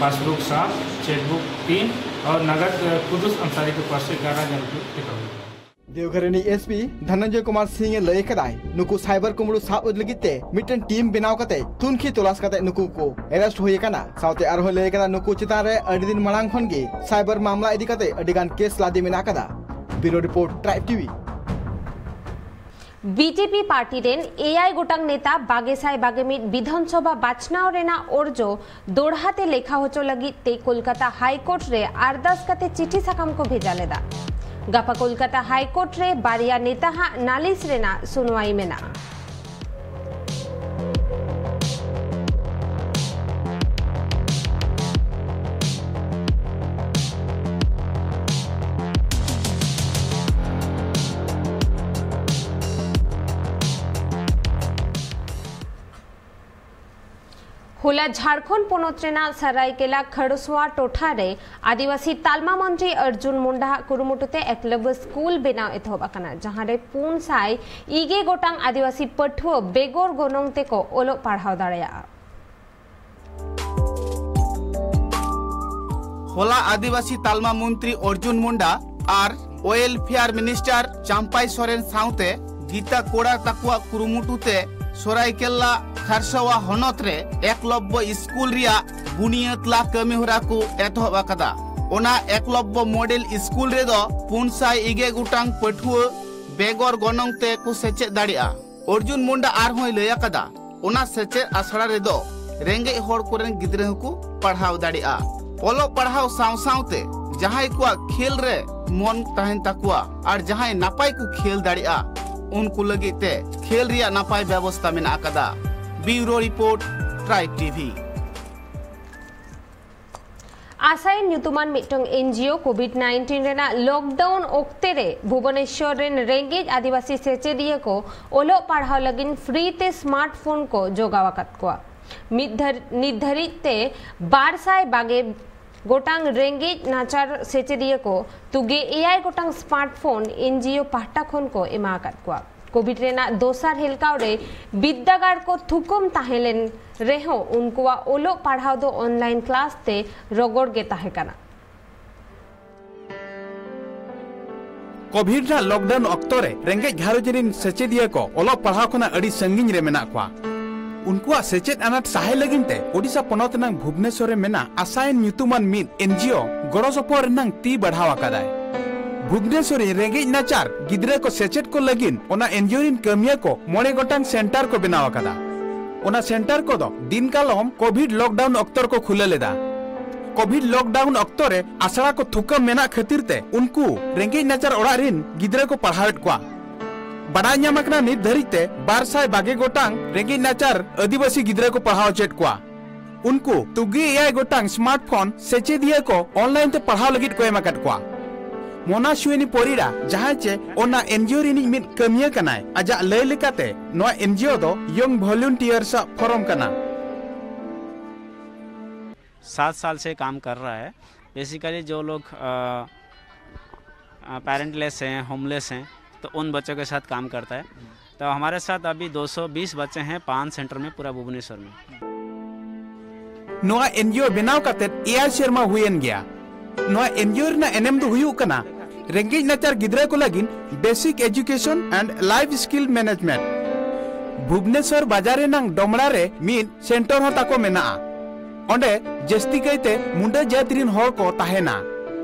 पासबुक सात, चेकबुक तीन और नगद, अ, कुदस अंसारी के पास से ग्यारह हजार रुपये निकल गए। देवघर ᱨᱤᱱᱤᱡ ᱮᱥᱯᱤ ᱫᱷᱚᱱᱚᱱᱡᱚᱭ ᱠᱩᱢᱟᱨ ᱥᱤᱝ ᱮ ᱞᱟᱹᱭ ᱠᱟᱫᱟᱭ, ᱱᱩᱠᱩ ᱥᱟᱭᱵᱟᱨ ᱠᱩᱢᱵᱽᱲᱩ ᱥᱟᱵ ᱞᱟᱹᱜᱤᱫ ᱛᱮ ᱢᱤᱫᱴᱮᱱ ᱴᱤᱢ ᱵᱮᱱᱟᱣ ᱠᱟᱛᱮ ᱛᱩᱱᱠᱷᱤ ᱛᱚᱞᱟᱥ ᱠᱟᱛᱮ ᱱᱩᱠᱩ ᱠᱚ ᱮᱨᱮᱥᱴ ᱦᱩᱭ ᱟᱠᱟᱱᱟ᱾ ᱥᱟᱶᱛᱮ ᱟᱨᱦᱚᱸ ᱞᱟᱹᱭ ᱠᱟᱫᱟ, ᱱᱩᱠᱩ ᱪᱮᱛᱟᱱ ᱨᱮ ᱟᱹᱰᱤ ᱫᱤᱱ ᱢᱟᱲᱟᱝ ᱠᱷᱚᱱ ᱜᱮ ᱥᱟᱭᱵᱟᱨ ᱢᱟᱢᱞᱟ ᱤᱫᱤ ᱠᱟᱛᱮ ᱟᱹᱰᱤ ᱜᱟᱱ ᱠᱮᱥ ᱞᱟᱫᱮ ᱢᱮᱱᱟᱜ ᱟᱠᱟᱫᱟ᱾ Bureau report, Tribe TV. BJP party ᱨᱮᱱ ᱮᱭᱟᱭ ᱜᱚᱴᱟᱝ ᱱᱮᱛᱟ ᱵᱟᱜᱮ ᱥᱟᱭ ᱵᱟᱜᱮ ᱢᱤᱫ ᱵᱤᱫᱷᱟᱱ ᱥᱚᱵᱷᱟ ᱵᱟᱪᱷᱱᱟᱣ ᱨᱮᱱᱟᱜ ᱚᱨᱡᱚ ᱫᱚᱲᱦᱟ ᱛᱮ ᱞᱮᱠᱷᱟ ᱦᱚᱪᱚ ᱞᱟᱹᱜᱤᱫ ᱛᱮ ᱠᱳᱞᱠᱟᱛᱟ ᱦᱟᱭ ᱠᱳᱨᱴ ᱨᱮ ᱟᱨᱫᱟᱥ ᱠᱟᱛᱮ ᱪᱤᱴᱷᱤ ᱥᱟᱠᱟᱢ ᱠᱚ ᱵᱷᱮᱡᱟ ᱞᱮᱫᱟ᱾ ᱜᱟᱯᱟ ᱠᱳᱞᱠᱟᱛᱟ ᱦᱟᱭ ᱠᱳᱨᱴ ᱨᱮ ᱵᱟᱨᱭᱟ ᱱᱮᱛᱟ ᱦᱟᱜ ᱱᱟᱞᱤᱥ ᱨᱮᱱᱟᱜ ᱥᱩᱱᱣᱟᱭ ᱢᱮᱱᱟᱜᱼᱟ᱾ ᱦᱚᱞᱟ ᱡᱷᱟᱲᱠᱷᱚᱸᱰ ᱯᱚᱱᱚᱛ ᱨᱮᱱᱟᱜ ᱥᱟᱨᱟᱭᱠᱮᱞᱟ ᱠᱷᱟᱨᱥᱚᱣᱟ ᱴᱚᱴᱷᱟ ᱨᱮ ᱟᱹᱫᱤᱵᱟᱹᱥᱤ ᱛᱟᱞᱢᱟ ᱢᱚᱱᱛᱨᱤ ᱚᱨᱡᱩᱱ ᱢᱩᱱᱰᱟ ᱟᱜ ᱠᱩᱨᱩᱢᱩᱴᱩ ᱛᱮ ᱮᱠᱞᱚᱵᱽᱭᱚ ᱥᱠᱩᱞ ᱵᱮᱱᱟᱣ ᱮᱛᱚᱦᱚᱵ ᱟᱠᱟᱱᱟ, ᱡᱟᱦᱟᱸ ᱨᱮ ᱯᱩᱱ ᱥᱟᱭ ᱤᱜᱮ ᱜᱚᱴᱟᱝ ᱟᱹᱫᱤᱵᱟᱹᱥᱤ ᱯᱟᱹᱴᱷᱩᱣᱟᱹ ᱵᱮᱜᱚᱨ ᱜᱚᱱᱚᱝ ᱛᱮᱠᱚ ᱚᱞᱚᱜ ᱯᱟᱲᱦᱟᱣ ᱫᱟᱲᱮᱭᱟᱜᱼᱟ᱾ ᱦᱚᱞᱟ ᱟᱹᱫᱤᱵᱟᱹᱥᱤ ᱛᱟᱞᱢᱟ ᱢᱚᱱᱛᱨᱤ ᱚᱨᱡᱩᱱ ᱢᱩᱱᱰᱟ ᱟᱨ ᱳᱭᱮᱞᱯᱷᱮᱭᱟᱨ ᱢᱤᱱᱤᱥᱴᱟᱨ ᱪᱟᱢᱯᱟᱭ ᱥᱚᱨᱮᱱ ᱥᱟᱶᱛᱮ ᱜᱤᱛᱟ ᱠᱳᱲᱟ ᱛᱟᱠᱚᱣᱟᱜ ᱠᱩᱨᱩᱢᱩᱴᱩ ᱛᱮ ᱥᱚᱨᱟᱭᱠᱮᱞᱞᱟ ᱠᱷᱟᱨᱥᱟᱣᱟ ᱦᱚᱱᱚᱛ ᱨᱮ ᱮᱠᱞᱚᱵᱽᱵᱚ ᱥᱠᱩᱞ ᱨᱮᱭᱟᱜ ᱵᱩᱱᱤᱭᱟᱹᱫ ᱞᱟ ᱠᱟᱹᱢᱤ ᱦᱚᱨᱟ ᱠᱚ ᱮᱛᱚᱦᱚᱵ ᱟᱠᱟᱫᱟ᱾ ᱚᱱᱟ ᱮᱠᱞᱚᱵᱽᱵᱚ ᱢᱚᱰᱮᱞ ᱥᱠᱩᱞ ᱨᱮᱫᱚ ᱯᱩᱱ ᱥᱟᱭ ᱤᱜᱮ ᱜᱚᱴᱟᱝ ᱯᱟᱹᱴᱷᱩᱣᱟᱹ ᱵᱮᱜᱚᱨ ᱜᱚᱱᱚᱝ ᱛᱮ ᱠᱚ ᱥᱮᱪᱮᱫ ᱫᱟᱲᱮᱭᱟᱜᱼᱟ᱾ ᱚᱨᱡᱩᱱ ᱢᱩᱱᱰᱟ ᱟᱨᱦᱚᱸᱭ ᱞᱟᱹᱭ ᱟᱠᱟᱫᱟ, ᱚᱱᱟ ᱥᱮᱪᱮᱫ ᱟᱥᱲᱟ ᱨᱮᱫᱚ ᱨᱮᱸᱜᱮᱡ ᱦᱚᱲ ᱠᱚᱨᱮᱱ ᱜᱤᱫᱽᱨᱟᱹ ᱦᱚᱸᱠᱚ ᱯᱟᱲᱦᱟᱣ ᱫᱟᱲᱮᱭᱟᱜᱼᱟ᱾ ᱚᱞᱚᱜ ᱯᱟᱲᱦᱟᱣ ᱥᱟᱶ ᱥᱟᱶᱛᱮ ᱡᱟᱦᱟᱸᱭ ᱠᱚᱣᱟᱜ ᱠᱷᱮᱞ ᱨᱮ ᱢᱚᱱ ᱛᱟᱦᱮᱱ ᱛᱟᱠᱚᱣᱟ ᱟᱨ ᱡᱟᱦᱟᱸᱭ ᱱᱟᱯᱟᱭ ᱠᱚ ᱠᱷᱮᱞ ᱫᱟᱲᱮᱭᱟᱜᱼᱟ, ᱩᱱᱠᱩ ᱞᱟᱹᱜᱤᱫ ᱛᱮ ᱠᱷᱮᱞ ᱨᱮᱭᱟᱜ ᱱᱟᱯᱟᱭ ᱵᱮᱵᱚᱥᱛᱟ ᱢᱮᱱᱟᱜ ᱟᱠᱟᱫᱟ᱾ Bureau report, Tribe TV. ᱟᱥᱟᱭᱤᱱ ᱧᱩᱛᱩᱢᱟᱱ ᱢᱤᱫᱴᱟᱝ ᱮᱱᱡᱤᱳ ᱠᱳᱵᱷᱤᱰ ᱱᱟᱭᱤᱱᱴᱤᱱ ᱨᱮᱱᱟᱜ ᱞᱚᱠᱰᱟᱣᱩᱱ ᱚᱠᱛᱮ ᱨᱮ ᱵᱷᱩᱵᱚᱱᱮᱥᱣᱚᱨ ᱨᱮᱱ ᱨᱮᱸᱜᱮᱡ ᱟᱹᱫᱤᱵᱟᱹᱥᱤ ᱥᱮᱪᱮᱫᱤᱭᱟᱹ ᱠᱚ ᱚᱞᱚᱜ ᱯᱟᱲᱦᱟᱣ ᱞᱟᱹᱜᱤᱫ ᱯᱷᱨᱤ ᱛᱮ ᱥᱢᱟᱨᱴ ᱯᱷᱳᱱ ᱠᱚ ᱡᱚᱜᱟᱣ ᱟᱠᱟᱫ ᱠᱚᱣᱟ᱾ ᱢᱤᱫ ᱫᱷᱟᱨ-, ᱱᱤᱛ ᱫᱷᱟᱹᱨᱤᱡ ᱛᱮ ᱵᱟᱨ ᱥᱟᱭ ᱵᱟᱜᱮ ᱜᱚᱴᱟᱝ ᱨᱮᱸᱜᱮᱡ ᱱᱟᱪᱟᱨ ᱥᱮᱪᱮᱫᱤᱭᱟᱹ ᱠᱚ ᱛᱩᱜᱮ ᱮᱭᱟᱭ ᱜᱚᱴᱟᱝ ᱥᱢᱟᱨᱴ ᱯᱷᱳᱱ ᱮᱱᱡᱤᱳ ᱯᱟᱦᱴᱟ ᱠᱷᱚᱱ ᱠᱚ ᱮᱢᱟ ᱟᱠᱟᱫ ᱠᱚᱣᱟ᱾ ᱠᱳᱵᱷᱤᱰ ᱨᱮᱱᱟᱜ ᱫᱚᱥᱟᱨ ᱦᱮᱞᱠᱟᱣ ᱨᱮ ᱵᱤᱨᱫᱟᱹᱜᱟᱲ ᱠᱚ ᱛᱷᱩᱠᱟᱹᱢ ᱛᱟᱦᱮᱸ ᱞᱮᱱ ᱨᱮᱦᱚᱸ, ᱩᱱᱠᱩᱣᱟᱜ ᱚᱞᱚᱜ ᱯᱟᱲᱦᱟᱣ ᱫᱚ ᱚᱱᱞᱟᱭᱤᱱ ᱠᱞᱟᱥ ᱛᱮ ᱨᱚᱜᱚᱲ ᱜᱮ ᱛᱟᱦᱮᱸ ᱠᱟᱱᱟ᱾ ᱠᱳᱵᱷᱤᱰ ᱨᱮᱱᱟᱜ ᱞᱚᱠᱰᱟᱣᱩᱱ ᱚᱠᱛᱚ ᱨᱮ ᱨᱮᱸᱜᱮᱡ ᱜᱷᱟᱨᱚᱸᱡᱽ ᱨᱤᱱ ᱥᱮᱪᱮᱫᱤᱭᱟᱹ ᱠᱚ ᱚᱞᱚᱜ ᱯᱟᱲᱦᱟᱣ ᱠᱷᱚᱱᱟᱜ ᱟᱹᱰᱤ ᱥᱟᱺᱜᱤᱧ ᱨᱮ ᱢᱮᱱᱟᱜ ᱠᱚᱣᱟ᱾ ᱩᱱᱠᱩᱣᱟᱜ ᱥᱮᱪᱮᱫ ᱟᱱᱟᱴ ᱥᱟᱦᱟᱭ ᱞᱟᱹᱜᱤᱫ ᱛᱮ ᱳᱰᱤᱥᱟ ᱯᱚᱱᱚᱛ ᱨᱮᱱᱟᱜ ᱵᱷᱩᱵᱽᱱᱮᱥᱚᱨ ᱨᱮ ᱢᱮᱱᱟᱜ ᱟᱥᱟᱭᱮᱱ ᱧᱩᱛᱩᱢᱟᱱ ᱢᱤᱫ ᱮᱱᱡᱤᱳ ᱜᱚᱲᱚ ᱥᱚᱯᱚᱦᱚᱫ ᱨᱮᱱᱟᱜ ᱛᱤ ᱵᱟᱲᱦᱟᱣ ᱟᱠᱟᱫᱟᱭ᱾ ᱵᱷᱩᱵᱽᱱᱮᱥᱚᱨ ᱨᱮ ᱨᱮᱸᱜᱮᱡ ᱱᱟᱪᱟᱨ ᱜᱤᱫᱽᱨᱟᱹ ᱠᱚ ᱥᱮᱪᱮᱫ ᱠᱚ ᱞᱟᱹᱜᱤᱫ ᱚᱱᱟ ᱮᱱᱡᱤᱳ ᱨᱤᱱ ᱠᱟᱹᱢᱤᱭᱟᱹ ᱠᱚ ᱢᱚᱬᱮ ᱜᱚᱴᱟᱝ ᱥᱮᱱᱴᱟᱨ ᱠᱚ ᱵᱮᱱᱟᱣ ᱟᱠᱟᱫᱟ᱾ ᱚᱱᱟ ᱥᱮᱱᱴᱟᱨ ᱠᱚᱫᱚ ᱫᱤᱱ ᱠᱟᱞᱚᱢ ᱠᱳᱵᱷᱤᱰ ᱞᱚᱠᱰᱟᱣᱩᱱ ᱚᱠᱛᱚ ᱨᱮᱠᱚ ᱠᱷᱩᱞᱟᱹ ᱞᱮᱫᱟ᱾ ᱠᱳᱵᱷᱤᱰ ᱞᱚᱠᱰᱟᱣᱩᱱ ᱚᱠᱛᱚ ᱨᱮ ᱟᱥᱲᱟ ᱠᱚ ᱛᱷᱩᱠᱟᱹᱢ ᱢᱮᱱᱟᱜ ᱠᱷᱟᱹᱛᱤᱨ ᱛᱮ ᱩᱱᱠᱩ ᱨᱮᱸᱜᱮᱡ ᱱᱟᱪᱟᱨ ᱚᱲᱟᱜ ᱨᱤᱱ ᱜᱤᱫᱽᱨᱟᱹ ᱠᱚ ᱯᱟᱲᱦᱟᱣᱮᱫ ᱠᱚᱣᱟ᱾ ᱵᱟᱰᱟᱭ ᱧᱟᱢ ᱟᱠᱟᱱᱟ, ᱱᱤᱛ ᱫᱷᱟᱹᱨᱤᱡ ᱛᱮ ᱵᱟᱨ ᱥᱟᱭ ᱵᱟᱜᱮ ᱜᱚᱴᱟᱝ ᱨᱮᱸᱜᱮᱡ ᱱᱟᱪᱟᱨ ᱟᱹᱫᱤᱵᱟᱹᱥᱤ ᱜᱤᱫᱽᱨᱟᱹ ᱠᱚ ᱯᱟᱲᱦᱟᱣ ᱦᱚᱪᱚᱭᱮᱫ ᱠᱚᱣᱟ᱾ ᱩᱱᱠᱩ ᱛᱩᱜᱮ ᱮᱭᱟᱭ ᱜᱚᱴᱟᱝ ᱥᱢᱟᱨᱴᱯᱷᱳᱱ ᱥᱮᱪᱮᱫᱤᱭᱟᱹ ᱠᱚ ᱚᱱᱞᱟᱭᱤᱱ ᱛᱮ ᱯᱟᱲᱦᱟᱣ ᱞᱟᱹᱜᱤᱫ ᱠᱚ ᱮᱢ ᱟᱠᱟᱫ ᱠᱚᱣᱟ᱾ ᱢᱚᱱᱟ ᱥᱩᱭᱮᱱᱤ ᱯᱚᱨᱤᱲᱟ, ᱡᱟᱦᱟᱸᱭ ᱪᱮ ᱚᱱᱟ ᱮᱱᱡᱤᱳ ᱨᱤᱱᱤᱡ ᱢᱤᱫ ᱠᱟᱹᱢᱤᱭᱟᱹ ᱠᱟᱱᱟᱭ, ᱟᱡᱟᱜ ᱞᱟᱹᱭ ᱞᱮᱠᱟᱛᱮ ᱱᱚᱣᱟ ᱮᱱᱡᱤᱳ ᱫᱚ ᱭᱚᱝ ᱵᱷᱚᱞᱩᱱᱴᱤᱭᱟᱨᱥ ᱟᱜ ᱯᱷᱚᱨᱚᱢ ᱠᱟᱱᱟ᱾ सात साल से काम कर रहा है। बेसिकली जो लोग पेरेंटलेस हैं, होमलेस हैं, तो उन बच्चों के साथ काम करता है। तो हमारे साथ अभी दो सौ बीस बच्चे हैं पाँच सेंटर में, पूरा भुवनेश्वर में। ᱱᱚᱣᱟ ᱮᱱᱡᱤᱳ ᱵᱮᱱᱟᱣ ᱠᱟᱛᱮ ᱮᱭᱟᱭ ᱥᱮᱨᱢᱟ ᱦᱩᱭᱮᱱ ᱜᱮᱭᱟ᱾ ᱱᱚᱣᱟ ᱮᱱᱡᱤᱳ ᱨᱮᱱᱟᱜ ᱮᱱᱮᱢ ᱫᱚ ᱦᱩᱭᱩᱜ ᱠᱟᱱᱟ ᱨᱮᱸᱜᱮᱡ ᱱᱟᱪᱟᱨ ᱜᱤᱫᱽᱨᱟᱹ ᱠᱚ ᱞᱟᱹᱜᱤᱫ basic education and life skill management᱾ Bhubaneswar ᱵᱟᱡᱟᱨ ᱨᱮᱱᱟᱝ ᱰᱚᱢᱲᱟ ᱨᱮ ᱢᱤᱫ ᱥᱮᱱᱴᱚᱨ ᱦᱚᱸ ᱛᱟᱠᱚ ᱢᱮᱱᱟᱜᱼᱟ᱾ ᱚᱸᱰᱮ ᱡᱟᱹᱥᱛᱤ ᱠᱟᱭᱛᱮ ᱢᱩᱸᱰᱟᱹ ᱡᱟᱹᱛ ᱨᱤᱱ ᱦᱚᱲ ᱠᱚ ᱛᱟᱦᱮᱱᱟ᱾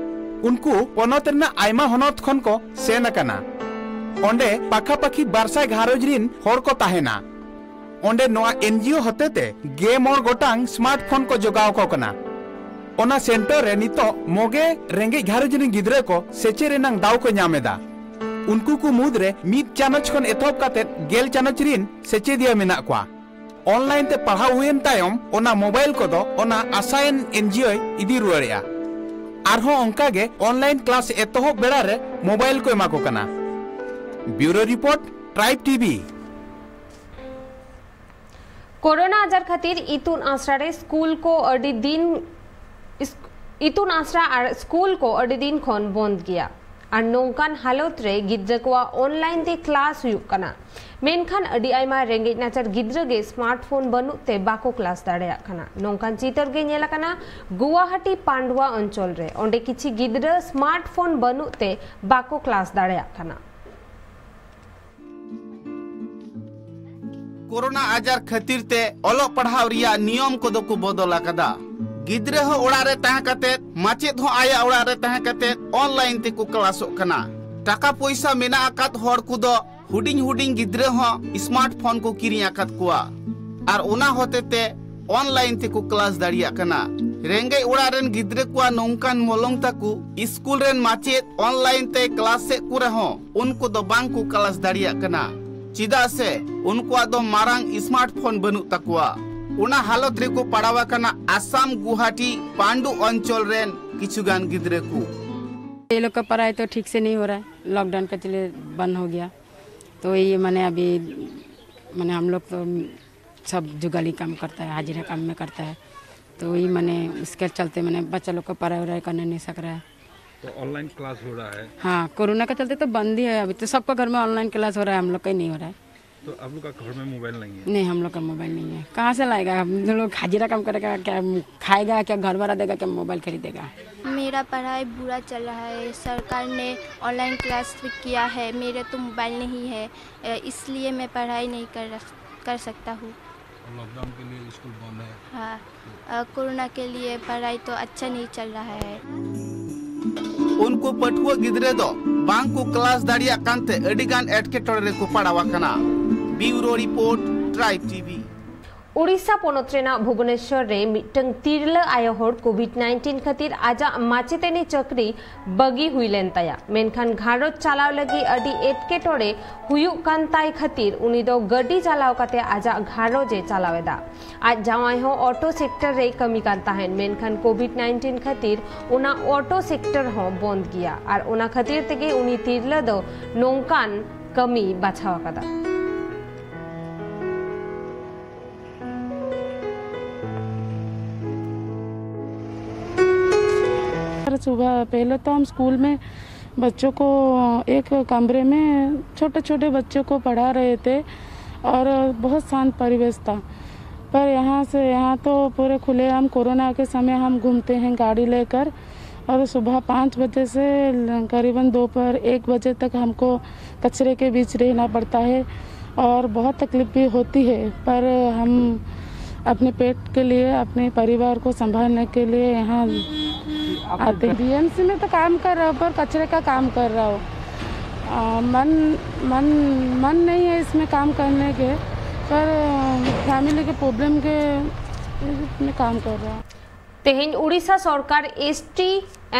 ᱩᱱᱠᱩ ᱯᱚᱱᱚᱛ ᱨᱮᱱᱟᱜ ᱟᱭᱢᱟ ᱦᱚᱱᱚᱛ ᱠᱷᱚᱱ ᱠᱚ ᱥᱮᱱ ᱟᱠᱟᱱᱟ᱾ ᱚᱸᱰᱮ ᱯᱟᱠᱷᱟᱯᱟᱠᱷᱤ ᱵᱟᱨ ᱥᱟᱭ ᱜᱷᱟᱨᱚᱸᱡᱽ ᱨᱤᱱ ᱦᱚᱲ ᱠᱚ ᱛᱟᱦᱮᱱᱟ᱾ ᱚᱸᱰᱮ ᱱᱚᱣᱟ ᱮᱱᱡᱤᱳ ᱦᱚᱛᱮᱛᱮ ᱜᱮ ᱢᱚᱬ ᱜᱚᱴᱟᱝ ᱥᱢᱟᱨᱴᱯᱷᱳᱱ ᱠᱚ ᱡᱚᱜᱟᱣ ᱟᱠᱚ ᱠᱟᱱᱟ᱾ ᱚᱱᱟ ᱥᱮᱱᱴᱚᱨ ᱨᱮ ᱱᱤᱛᱚᱜ ᱢᱚᱜᱮ ᱨᱮᱸᱜᱮᱡ ᱜᱷᱟᱨᱚᱸᱡᱽ ᱨᱤᱱ ᱜᱤᱫᱽᱨᱟᱹ ᱠᱚ ᱥᱮᱪᱮᱫ ᱨᱮᱱᱟᱝ ᱫᱟᱣ ᱠᱚ ᱧᱟᱢ ᱮᱫᱟ᱾ ᱩᱱᱠᱩ ᱠᱚ ᱢᱩᱫᱽᱨᱮ ᱢᱤᱫ ᱪᱟᱱᱟᱪ ᱠᱷᱚᱱ ᱮᱛᱚᱦᱚᱵ ᱠᱟᱛᱮ ᱜᱮᱞ ᱪᱟᱱᱟᱪ ᱨᱤᱱ ᱥᱮᱪᱮᱫᱤᱭᱟᱹ ᱢᱮᱱᱟᱜ ᱠᱚᱣᱟ᱾ ᱚᱱᱞᱟᱭᱤᱱ ᱛᱮ ᱯᱟᱲᱦᱟᱣ ᱦᱩᱭᱮᱱ ᱛᱟᱭᱚᱢ ᱚᱱᱟ ᱢᱳᱵᱟᱭᱤᱞ ᱠᱚᱫᱚ ᱚᱱᱟ ᱟᱥᱟᱭᱮᱱ ᱮᱱᱡᱤᱳᱭ ᱤᱫᱤ ᱨᱩᱣᱟᱹᱲᱮᱜᱼᱟ᱾ ᱟᱨᱦᱚᱸ ᱚᱱᱠᱟᱜᱮ ᱚᱱᱞᱟᱭᱤᱱ ᱠᱞᱟᱥ ᱮᱛᱚᱦᱚᱵ ᱵᱮᱲᱟ ᱨᱮ ᱢᱳᱵᱟᱭᱤᱞ ᱠᱚ ᱮᱢᱟ ᱠᱚ ᱠᱟᱱᱟ᱾ ᱵᱤᱭᱩᱨᱳ ᱨᱤᱯᱳᱨᱴ, ᱴᱨᱟᱭᱤᱵᱽ ᱴᱤᱵᱷᱤ᱾ ᱠᱳᱨᱳᱱᱟ ᱟᱡᱟᱨ ᱠᱷᱟᱹᱛᱤᱨ ᱤᱛᱩᱱ ᱟᱥᱲᱟ ᱨᱮ ᱥᱠᱩᱞ ᱠᱚ ᱟᱹᱰᱤ ᱫᱤᱱ ᱤᱥ- ᱤᱛᱩᱱ ᱟᱥᱲᱟ ᱟᱨ ᱥᱠᱩᱞ ᱠᱚ ᱟᱹᱰᱤ ᱫᱤᱱ ᱠᱷᱚᱱ ᱵᱚᱱᱫ ᱜᱮᱭᱟ᱾ ᱟᱨ ᱱᱚᱝᱠᱟᱱ ᱦᱟᱞᱚᱛ ᱨᱮ ᱜᱤᱫᱽᱨᱟᱹ ᱠᱚᱣᱟᱜ online ᱛᱮ class ᱦᱩᱭᱩᱜ ᱠᱟᱱᱟ, ᱢᱮᱱᱠᱷᱟᱱ ᱟᱹᱰᱤ ᱟᱭᱢᱟ ᱨᱮᱸᱜᱮᱡ ᱱᱟᱪᱟᱨ ᱜᱤᱫᱽᱨᱟᱹ ᱜᱮ smartphone ᱵᱟᱹᱱᱩᱜ ᱛᱮ ᱵᱟᱠᱚ class ᱫᱟᱲᱮᱭᱟᱜ ᱠᱟᱱᱟ᱾ ᱱᱚᱝᱠᱟᱱ ᱪᱤᱛᱟᱹᱨ ᱜᱮ ᱧᱮᱞ ᱟᱠᱟᱱᱟ ᱜᱩᱣᱟᱦᱟᱴᱤ ᱯᱟᱱᱰᱩᱣᱟ ᱚᱧᱪᱚᱞ ᱨᱮ᱾ ᱚᱸᱰᱮ ᱠᱤᱪᱷᱤ ᱜᱤᱫᱽᱨᱟᱹ smartphone ᱵᱟᱹᱱᱩᱜ ᱛᱮ ᱵᱟᱠᱚ class ᱫᱟᱲᱮᱭᱟᱜ ᱠᱟᱱᱟ᱾ ᱠᱳᱨᱳᱱᱟ ᱟᱡᱟᱨ ᱠᱷᱟᱹᱛᱤᱨ ᱛᱮ ᱚᱞᱚᱜ ᱯᱟᱲᱦᱟᱣ ᱨᱮᱭᱟᱜ ᱱᱤᱭᱚᱢ ᱠᱚᱫᱚ ᱠᱚ ᱵᱚᱫᱚᱞ ᱟᱠᱟᱫᱟ᱾ ᱜᱤᱫᱽᱨᱟᱹ ᱦᱚᱸ ᱚᱲᱟᱜ ᱨᱮ ᱛᱟᱦᱮᱸ ᱠᱟᱛᱮ, ᱢᱟᱪᱮᱫ ᱦᱚᱸ ᱟᱭᱟᱜ ᱚᱲᱟᱜ ᱨᱮ ᱛᱟᱦᱮᱸ ᱠᱟᱛᱮ online ᱛᱮᱠᱚ ᱠᱞᱟᱥᱚᱜ ᱠᱟᱱᱟ᱾ ᱴᱟᱠᱟ ᱯᱚᱭᱥᱟ ᱢᱮᱱᱟᱜ ᱟᱠᱟᱫ ᱦᱚᱲ ᱠᱚᱫᱚ ᱦᱩᱰᱤᱧ ᱦᱩᱰᱤᱧ ᱜᱤᱫᱽᱨᱟᱹ ᱦᱚᱸ smartphone ᱠᱚ ᱠᱤᱨᱤᱧ ᱟᱠᱟᱫ ᱠᱚᱣᱟ ᱟᱨ ᱚᱱᱟ ᱦᱚᱛᱮ ᱛᱮ online ᱛᱮᱠᱚ ᱠᱞᱟᱥ ᱫᱟᱲᱮᱭᱟᱜ ᱠᱟᱱᱟ᱾ ᱨᱮᱸᱜᱮᱡ ᱚᱲᱟᱜ ᱨᱮᱱ ᱜᱤᱫᱽᱨᱟᱹ ᱠᱚᱣᱟᱜ ᱱᱚᱝᱠᱟᱱ ᱢᱚᱞᱚᱝ ᱛᱟᱠᱚ, ᱥᱠᱩᱞ ᱨᱮᱱ ᱢᱟᱪᱮᱫ online ᱛᱮ ᱠᱞᱟᱥ ᱮᱫ ᱠᱚ ᱨᱮᱦᱚᱸ ᱩᱱᱠᱩ ᱫᱚ ᱵᱟᱝ ᱠᱚ ᱠᱞᱟᱥ ᱫᱟᱲᱮᱭᱟᱜ ᱠᱟᱱᱟ, ᱪᱮᱫᱟᱜ ᱥᱮ ᱩᱱᱠᱩᱣᱟᱜ ᱫᱚ ᱢᱟᱨᱟᱝ smartphone ᱵᱟᱹᱱᱩᱜ ᱛᱟᱠᱚᱣᱟ᱾ ᱚᱱᱟ ᱦᱟᱞᱚᱛ ᱨᱮᱠᱚ ᱯᱟᱲᱟᱣ ᱟᱠᱟᱱᱟ ᱟᱥᱟᱢ ᱜᱩᱣᱟᱦᱟᱴᱤ ᱯᱟᱱᱰᱩ ᱚᱧᱪᱚᱞ ᱨᱮᱱ ᱠᱤᱪᱷᱩ ᱜᱟᱱ ᱜᱤᱫᱽᱨᱟᱹ ᱠᱚ᱾ ये लोग का पढ़ाई तो ठीक से नहीं हो रहा है, लॉकडाउन के चले बंद हो गया। तो ये माने अभी माने हम लोग तो सब जुगाली काम करता है, हाजिरा काम में करता है। तो वही माने इसके चलते माने बच्चा लोग को पढ़ाई वढ़ाई करने नहीं सक रहा है। तो ऑनलाइन क्लास हो रहा है? हाँ, कोरोना के चलते तो बंद ही है। अभी तो सबका घर में ऑनलाइन क्लास हो रहा है, हम लोग का ही नहीं हो रहा है। तो आप लोग का घर में मोबाइल नहीं है? नहीं, हम लोग का मोबाइल नहीं है। कहाँ से लाएगा? हम लोग हाजिरा काम करेगा क्या? खाएगा क्या? घर भाड़ा देगा क्या? मोबाइल खरीदेगा? मेरा पढ़ाई बुरा चल रहा है। सरकार ने ऑनलाइन क्लास किया है, मेरे तो मोबाइल नहीं है, अ, इसलिए मैं पढ़ाई नहीं कर कर सकता हूँ। लॉकडाउन के लिए स्कूल बंद है। हाँ, अ, कोरोना के लिए पढ़ाई तो अच्छा नहीं चल रहा है। ᱩᱱᱠᱩ ᱯᱟᱹᱴᱷᱩᱣᱟᱹ ᱜᱤᱫᱽᱨᱟᱹ ᱫᱚ ᱵᱟᱝ ᱠᱚ ᱠᱞᱟᱥ ᱫᱟᱲᱮᱭᱟᱜ ᱠᱟᱱᱛᱮ ᱟᱹᱰᱤ ᱜᱟᱱ ᱮᱴᱠᱮᱴᱚᱬᱮ ᱨᱮᱠᱚ ᱯᱟᱲᱟᱣ ᱟᱠᱟᱱᱟ᱾ Bureau Report, Tribe TV. Odisha ᱯᱚᱱᱚᱛ ᱨᱮᱱᱟᱜ ᱵᱷᱩᱵᱚᱱᱮᱥᱣᱚᱨ ᱨᱮ ᱢᱤᱫᱴᱟᱝ ᱛᱤᱨᱞᱟᱹ ᱟᱭᱳ ᱦᱚᱲ COVID nineteen ᱠᱷᱟᱹᱛᱤᱨ ᱟᱡᱟᱜ ᱢᱟᱪᱮᱛᱟᱹᱱᱤ ᱪᱟᱹᱠᱨᱤ ᱵᱟᱹᱜᱤ ᱦᱩᱭ ᱞᱮᱱ ᱛᱟᱭᱟ, ᱢᱮᱱᱠᱷᱟᱱ ᱜᱷᱟᱨᱚᱸᱡᱽ ᱪᱟᱞᱟᱣ ᱞᱟᱹᱜᱤᱫ ᱟᱹᱰᱤ ᱮᱴᱠᱮᱴᱚᱬᱮ ᱦᱩᱭᱩᱜ ᱠᱟᱱ ᱛᱟᱭ ᱠᱷᱟᱹᱛᱤᱨ ᱩᱱᱤ ᱫᱚ ᱜᱟᱹᱰᱤ ᱪᱟᱞᱟᱣ ᱠᱟᱛᱮ ᱟᱡᱟᱜ ᱜᱷᱟᱨᱚᱸᱡᱽ ᱮ ᱪᱟᱞᱟᱣ ᱮᱫᱟ᱾ ᱟᱡ ᱡᱟᱶᱟᱭ ᱦᱚᱸ ᱚᱴᱳ ᱥᱮᱠᱴᱚᱨ ᱨᱮᱭ ᱠᱟᱹᱢᱤ ᱠᱟᱱ ᱛᱟᱦᱮᱸᱫ, ᱢᱮᱱᱠᱷᱟᱱ COVID nineteen ᱠᱷᱟᱹᱛᱤᱨ ᱚᱱᱟ ᱚᱴᱳ ᱥᱮᱠᱴᱚᱨ ᱦᱚᱸ ᱵᱚᱱᱫ ᱜᱮᱭᱟ ᱟᱨ ᱚᱱᱟ ᱠᱷᱟᱹᱛᱤᱨ ᱛᱮᱜᱮ ᱩᱱᱤ ᱛᱤᱨᱞᱟᱹ ᱫᱚ ᱱᱚᱝᱠᱟᱱ ᱠᱟᱹᱢᱤ ᱵᱟᱪᱷᱟᱣ ᱟᱠᱟᱫᱟ᱾ सुबह पहले तो हम स्कूल में बच्चों को एक कमरे में छोटे छोटे बच्चों को पढ़ा रहे थे और बहुत शांत परिवेश था। पर यहाँ से, यहाँ तो पूरे खुलेआम कोरोना के समय हम घूमते हैं गाड़ी लेकर, और सुबह पाँच बजे से ल-, करीबन दोपहर एक बजे तक हमको कचरे के बीच रहना पड़ता है और बहुत तकलीफ भी होती है, पर हम अपने पेट के लिए, अपने परिवार को संभालने के लिए यहाँ आते हैं। बीएमसी में तो काम कर रहा हूँ, पर कचरे का काम कर रहा हूँ। आ, मन मन मन नहीं है इसमें काम करने के, पर फैमिली के प्रॉब्लम के इसमें काम कर रहा हूँ। ᱛᱮᱦᱮᱧ ᱩᱰᱤᱥᱟ ᱥᱚᱨᱠᱟᱨ ᱮᱥᱴᱤ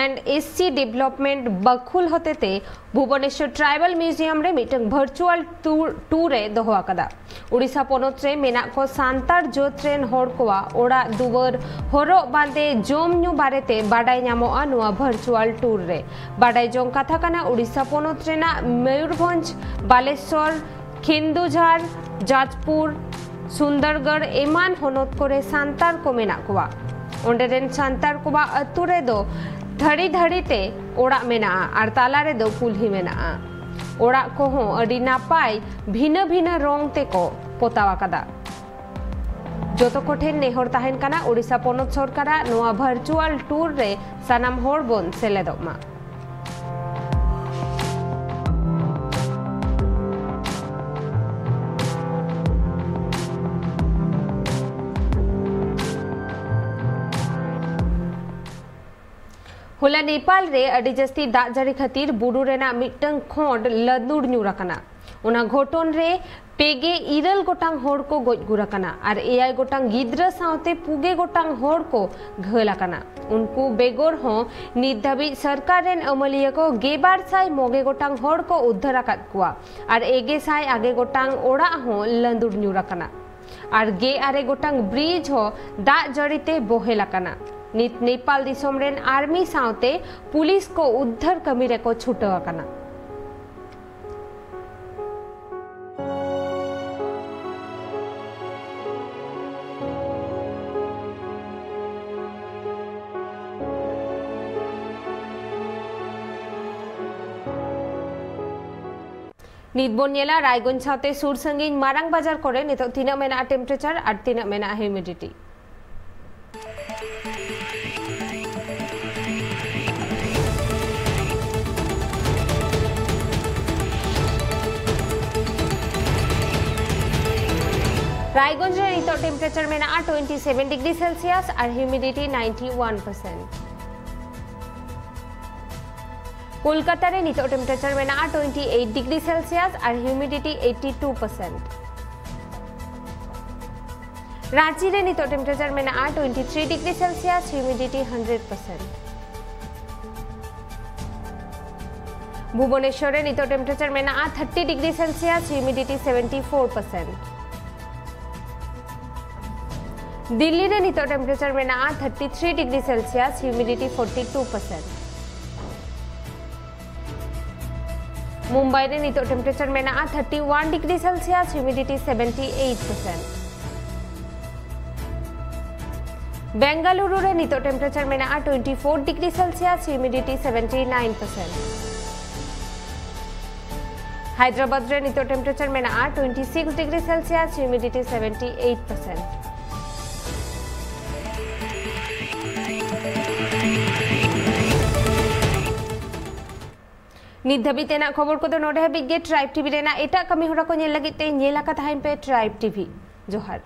ᱮᱱᱰ ᱮᱥᱥᱤ ᱰᱮᱵᱷᱞᱚᱯᱢᱮᱱᱴ ᱵᱟᱠᱷᱩᱞ ᱦᱚᱛᱮᱛᱮ ᱵᱷᱩᱵᱚᱱᱮᱥᱚᱨ ᱴᱨᱟᱭᱵᱟᱞ ᱢᱤᱣᱡᱤᱭᱟᱢ ᱨᱮ ᱢᱤᱫᱴᱟᱝ ᱵᱷᱟᱨᱪᱩᱣᱟᱞ ᱴᱩᱨ, ᱴᱩᱨ ᱮ ᱫᱚᱦᱚ ᱟᱠᱟᱫᱟ᱾ ᱩᱰᱤᱥᱟ ᱯᱚᱱᱚᱛ ᱨᱮ ᱢᱮᱱᱟᱜ ᱠᱚ ᱥᱟᱱᱛᱟᱲ ᱡᱟᱹᱛ ᱨᱮᱱ ᱦᱚᱲ ᱠᱚᱣᱟᱜ ᱚᱲᱟᱜ ᱫᱩᱣᱟᱹᱨ, ᱦᱚᱨᱚᱜ ᱵᱟᱸᱫᱮ, ᱡᱚᱢ ᱧᱩ ᱵᱟᱨᱮᱛᱮ ᱵᱟᱰᱟᱭ ᱧᱟᱢᱚᱜᱼᱟ ᱱᱚᱣᱟ ᱵᱷᱟᱨᱪᱩᱣᱟᱞ ᱴᱩᱨ ᱨᱮ᱾ ᱵᱟᱰᱟᱭ ᱡᱚᱝ ᱠᱟᱛᱷᱟ ᱠᱟᱱᱟ, ᱩᱰᱤᱥᱟ ᱯᱚᱱᱚᱛ ᱨᱮᱱᱟᱜ ᱢᱚᱭᱩᱨᱵᱷᱚᱸᱡᱽ, ᱵᱟᱞᱮᱥᱚᱨ, ᱠᱮᱱᱫᱩᱡᱷᱟᱨ, ᱡᱟᱡᱽᱯᱩᱨ, ᱥᱩᱱᱫᱚᱨᱜᱚᱲ ᱮᱢᱟᱱ ᱦᱚᱱᱚᱛ ᱠᱚᱨᱮ ᱥᱟᱱᱛᱟᱲ ᱠᱚ ᱢᱮᱱᱟᱜ ᱠᱚᱣᱟ᱾ ᱚᱸᱰᱮ ᱨᱮᱱ ᱥᱟᱱᱛᱟᱲ ᱠᱚᱣᱟᱜ ᱟᱹᱛᱩ ᱨᱮᱫᱚ ᱫᱷᱟᱹᱲᱤ ᱫᱷᱟᱹᱲᱤ ᱛᱮ ᱚᱲᱟᱜ ᱢᱮᱱᱟᱜᱼᱟ ᱟᱨ ᱛᱟᱞᱟ ᱨᱮᱫᱚ ᱠᱩᱞᱦᱤ ᱢᱮᱱᱟᱜᱼᱟ᱾ ᱚᱲᱟᱜ ᱠᱚᱦᱚᱸ ᱟᱹᱰᱤ ᱱᱟᱯᱟᱭ ᱵᱷᱤᱱᱟᱹ ᱵᱷᱤᱱᱟᱹ ᱨᱚᱝ ᱛᱮᱠᱚ ᱯᱚᱛᱟᱣ ᱟᱠᱟᱫᱟ᱾ ᱡᱚᱛᱚ ᱠᱚᱴᱷᱮᱱ ᱱᱮᱦᱚᱨ ᱛᱟᱦᱮᱱ ᱠᱟᱱᱟ ᱳᱰᱤᱥᱟ ᱯᱚᱱᱚᱛ ᱥᱚᱨᱠᱟᱨᱟᱜ ᱱᱚᱣᱟ ᱵᱷᱟᱨᱪᱩᱣᱟᱞ ᱴᱩᱨ ᱨᱮ ᱥᱟᱱᱟᱢ ᱦᱚᱲ ᱵᱚᱱ ᱥᱮᱞᱮᱫᱚᱜ ᱢᱟ᱾ ᱦᱚᱞᱟ ᱱᱮᱯᱟᱞ ᱨᱮ ᱟᱹᱰᱤ ᱡᱟᱹᱥᱛᱤ ᱫᱟᱜ ᱡᱟᱹᱲᱤ ᱠᱷᱟᱹᱛᱤᱨ ᱵᱩᱨᱩ ᱨᱮᱱᱟᱜ ᱢᱤᱫᱴᱟᱝ ᱠᱷᱚᱸᱰ ᱞᱟᱹᱱᱫᱩᱲ ᱧᱩᱨ ᱟᱠᱟᱱᱟ᱾ ᱚᱱᱟ ᱜᱷᱚᱴᱚᱱ ᱨᱮ ᱯᱮᱜᱮ ᱤᱨᱟᱹᱞ ᱜᱚᱴᱟᱝ ᱦᱚᱲ ᱠᱚ ᱜᱚᱡ ᱜᱩᱨ ᱟᱠᱟᱱᱟ ᱟᱨ ᱮᱭᱟᱭ ᱜᱚᱴᱟᱝ ᱜᱤᱫᱽᱨᱟᱹ ᱥᱟᱶᱛᱮ ᱯᱩᱜᱮ ᱜᱚᱴᱟᱝ ᱦᱚᱲ ᱠᱚ ᱜᱷᱟᱹᱞ ᱟᱠᱟᱱᱟ᱾ ᱩᱱᱠᱩ ᱵᱮᱜᱚᱨ ᱦᱚᱸ ᱱᱤᱛ ᱫᱷᱟᱹᱵᱤᱡ ᱥᱚᱨᱠᱟᱨ ᱨᱮᱱ ᱟᱹᱢᱟᱹᱞᱤᱭᱟᱹ ᱠᱚ ᱜᱮᱵᱟᱨ ᱥᱟᱭ ᱢᱚᱜᱮ ᱜᱚᱴᱟᱝ ᱦᱚᱲ ᱠᱚ ᱩᱫᱽᱫᱷᱟᱹᱨ ᱟᱠᱟᱫ ᱠᱚᱣᱟ ᱟᱨ ᱮᱜᱮ ᱥᱟᱭ ᱟᱜᱮ ᱜᱚᱴᱟᱝ ᱚᱲᱟᱜ ᱦᱚᱸ ᱞᱟᱹᱱᱫᱩᱲ ᱧᱩᱨ ᱟᱠᱟᱱᱟ᱾ ᱟᱨ ᱜᱮ ᱟᱨᱮ ᱜᱚᱴᱟᱝ ᱵᱨᱤᱡᱽ ᱦᱚᱸ ᱫᱟᱜ ᱡᱟᱹᱲᱤ ᱛᱮ ᱵᱚᱦᱮᱞ ᱟᱠᱟᱱᱟ᱾ ᱱᱤᱛ ᱱᱮᱯᱟᱞ ᱫᱤᱥᱚᱢ ᱨᱮᱱ ᱟᱨᱢᱤ ᱥᱟᱶᱛᱮ ᱯᱩᱞᱤᱥ ᱠᱚ ᱩᱫᱽᱫᱷᱟᱹᱨ ᱠᱟᱹᱢᱤ ᱨᱮᱠᱚ ᱪᱷᱩᱴᱟᱹᱣ ᱟᱠᱟᱱᱟ᱾ ᱱᱤᱛ ᱵᱚᱱ ᱧᱮᱞᱟ ᱨᱟᱭᱜᱚᱸᱡᱽ ᱥᱟᱶᱛᱮ ᱥᱩᱨ ᱥᱟᱺᱜᱤᱧ ᱢᱟᱨᱟᱝ ᱵᱟᱡᱟᱨ ᱠᱚᱨᱮ ᱱᱤᱛᱚᱜ ᱛᱤᱱᱟᱹᱜ ᱢᱮᱱᱟᱜᱼᱟ temperature ᱟᱨ ᱛᱤᱱᱟᱹᱜ ᱢᱮᱱᱟᱜᱼᱟ humidity᱾ ᱨᱟᱭᱜᱚᱸᱡᱽ ᱨᱮ ᱱᱤᱛᱚᱜ temperature ᱢᱮᱱᱟᱜᱼᱟ twenty seven degree Celsius ᱟᱨ humidity ninety one percent᱾ Kolkata ᱨᱮ ᱱᱤᱛᱚᱜ temperature ᱢᱮᱱᱟᱜᱼᱟ twenty eight degree Celsius ᱟᱨ humidity eighty two percent᱾ Ranchi ᱨᱮ ᱱᱤᱛᱚᱜ temperature ᱢᱮᱱᱟᱜᱼᱟ twenty three degree Celsius, humidity hundred percent᱾ ᱵᱷᱩᱵᱚᱱᱮᱥᱣᱚᱨ ᱨᱮ ᱱᱤᱛᱚᱜ temperature ᱢᱮᱱᱟᱜᱼᱟ thirty degree Celsius, humidity seventy four percent᱾ Delhi ᱨᱮ ᱱᱤᱛᱚᱜ temperature ᱢᱮᱱᱟᱜᱼᱟ thirty three degree Celsius, humidity forty two percent᱾ Mumbai ᱨᱮ ᱱᱤᱛᱚᱜ temperature ᱢᱮᱱᱟᱜᱼᱟ thirty one degree Celsius, humidity seventy eight percent᱾ Bengaluru ᱨᱮ ᱱᱤᱛᱚᱜ temperature ᱢᱮᱱᱟᱜᱼᱟ twenty four degree Celsius, humidity seventy nine percent᱾ Hyderabad ᱨᱮ ᱱᱤᱛᱚᱜ temperature ᱢᱮᱱᱟᱜᱼᱟ twenty six degree Celsius, humidity seventy eight percent᱾ ᱱᱤᱛ ᱫᱷᱟᱹᱵᱤᱡ ᱛᱮᱱᱟᱜ ᱠᱷᱚᱵᱚᱨ ᱠᱚᱫᱚ ᱱᱚᱰᱮ ᱦᱟᱹᱵᱤᱡ ᱜᱮ᱾ Tribe TV ᱨᱮᱱᱟᱜ ᱮᱴᱟᱜ ᱠᱟᱹᱢᱤ ᱦᱚᱨᱟ ᱠᱚ ᱧᱮᱞ ᱞᱟᱹᱜᱤᱫ ᱛᱮ ᱧᱮᱞ ᱟᱠᱟ ᱛᱟᱦᱮᱱ ᱯᱮ Tribe TV᱾ ᱡᱚᱦᱟᱨ᱾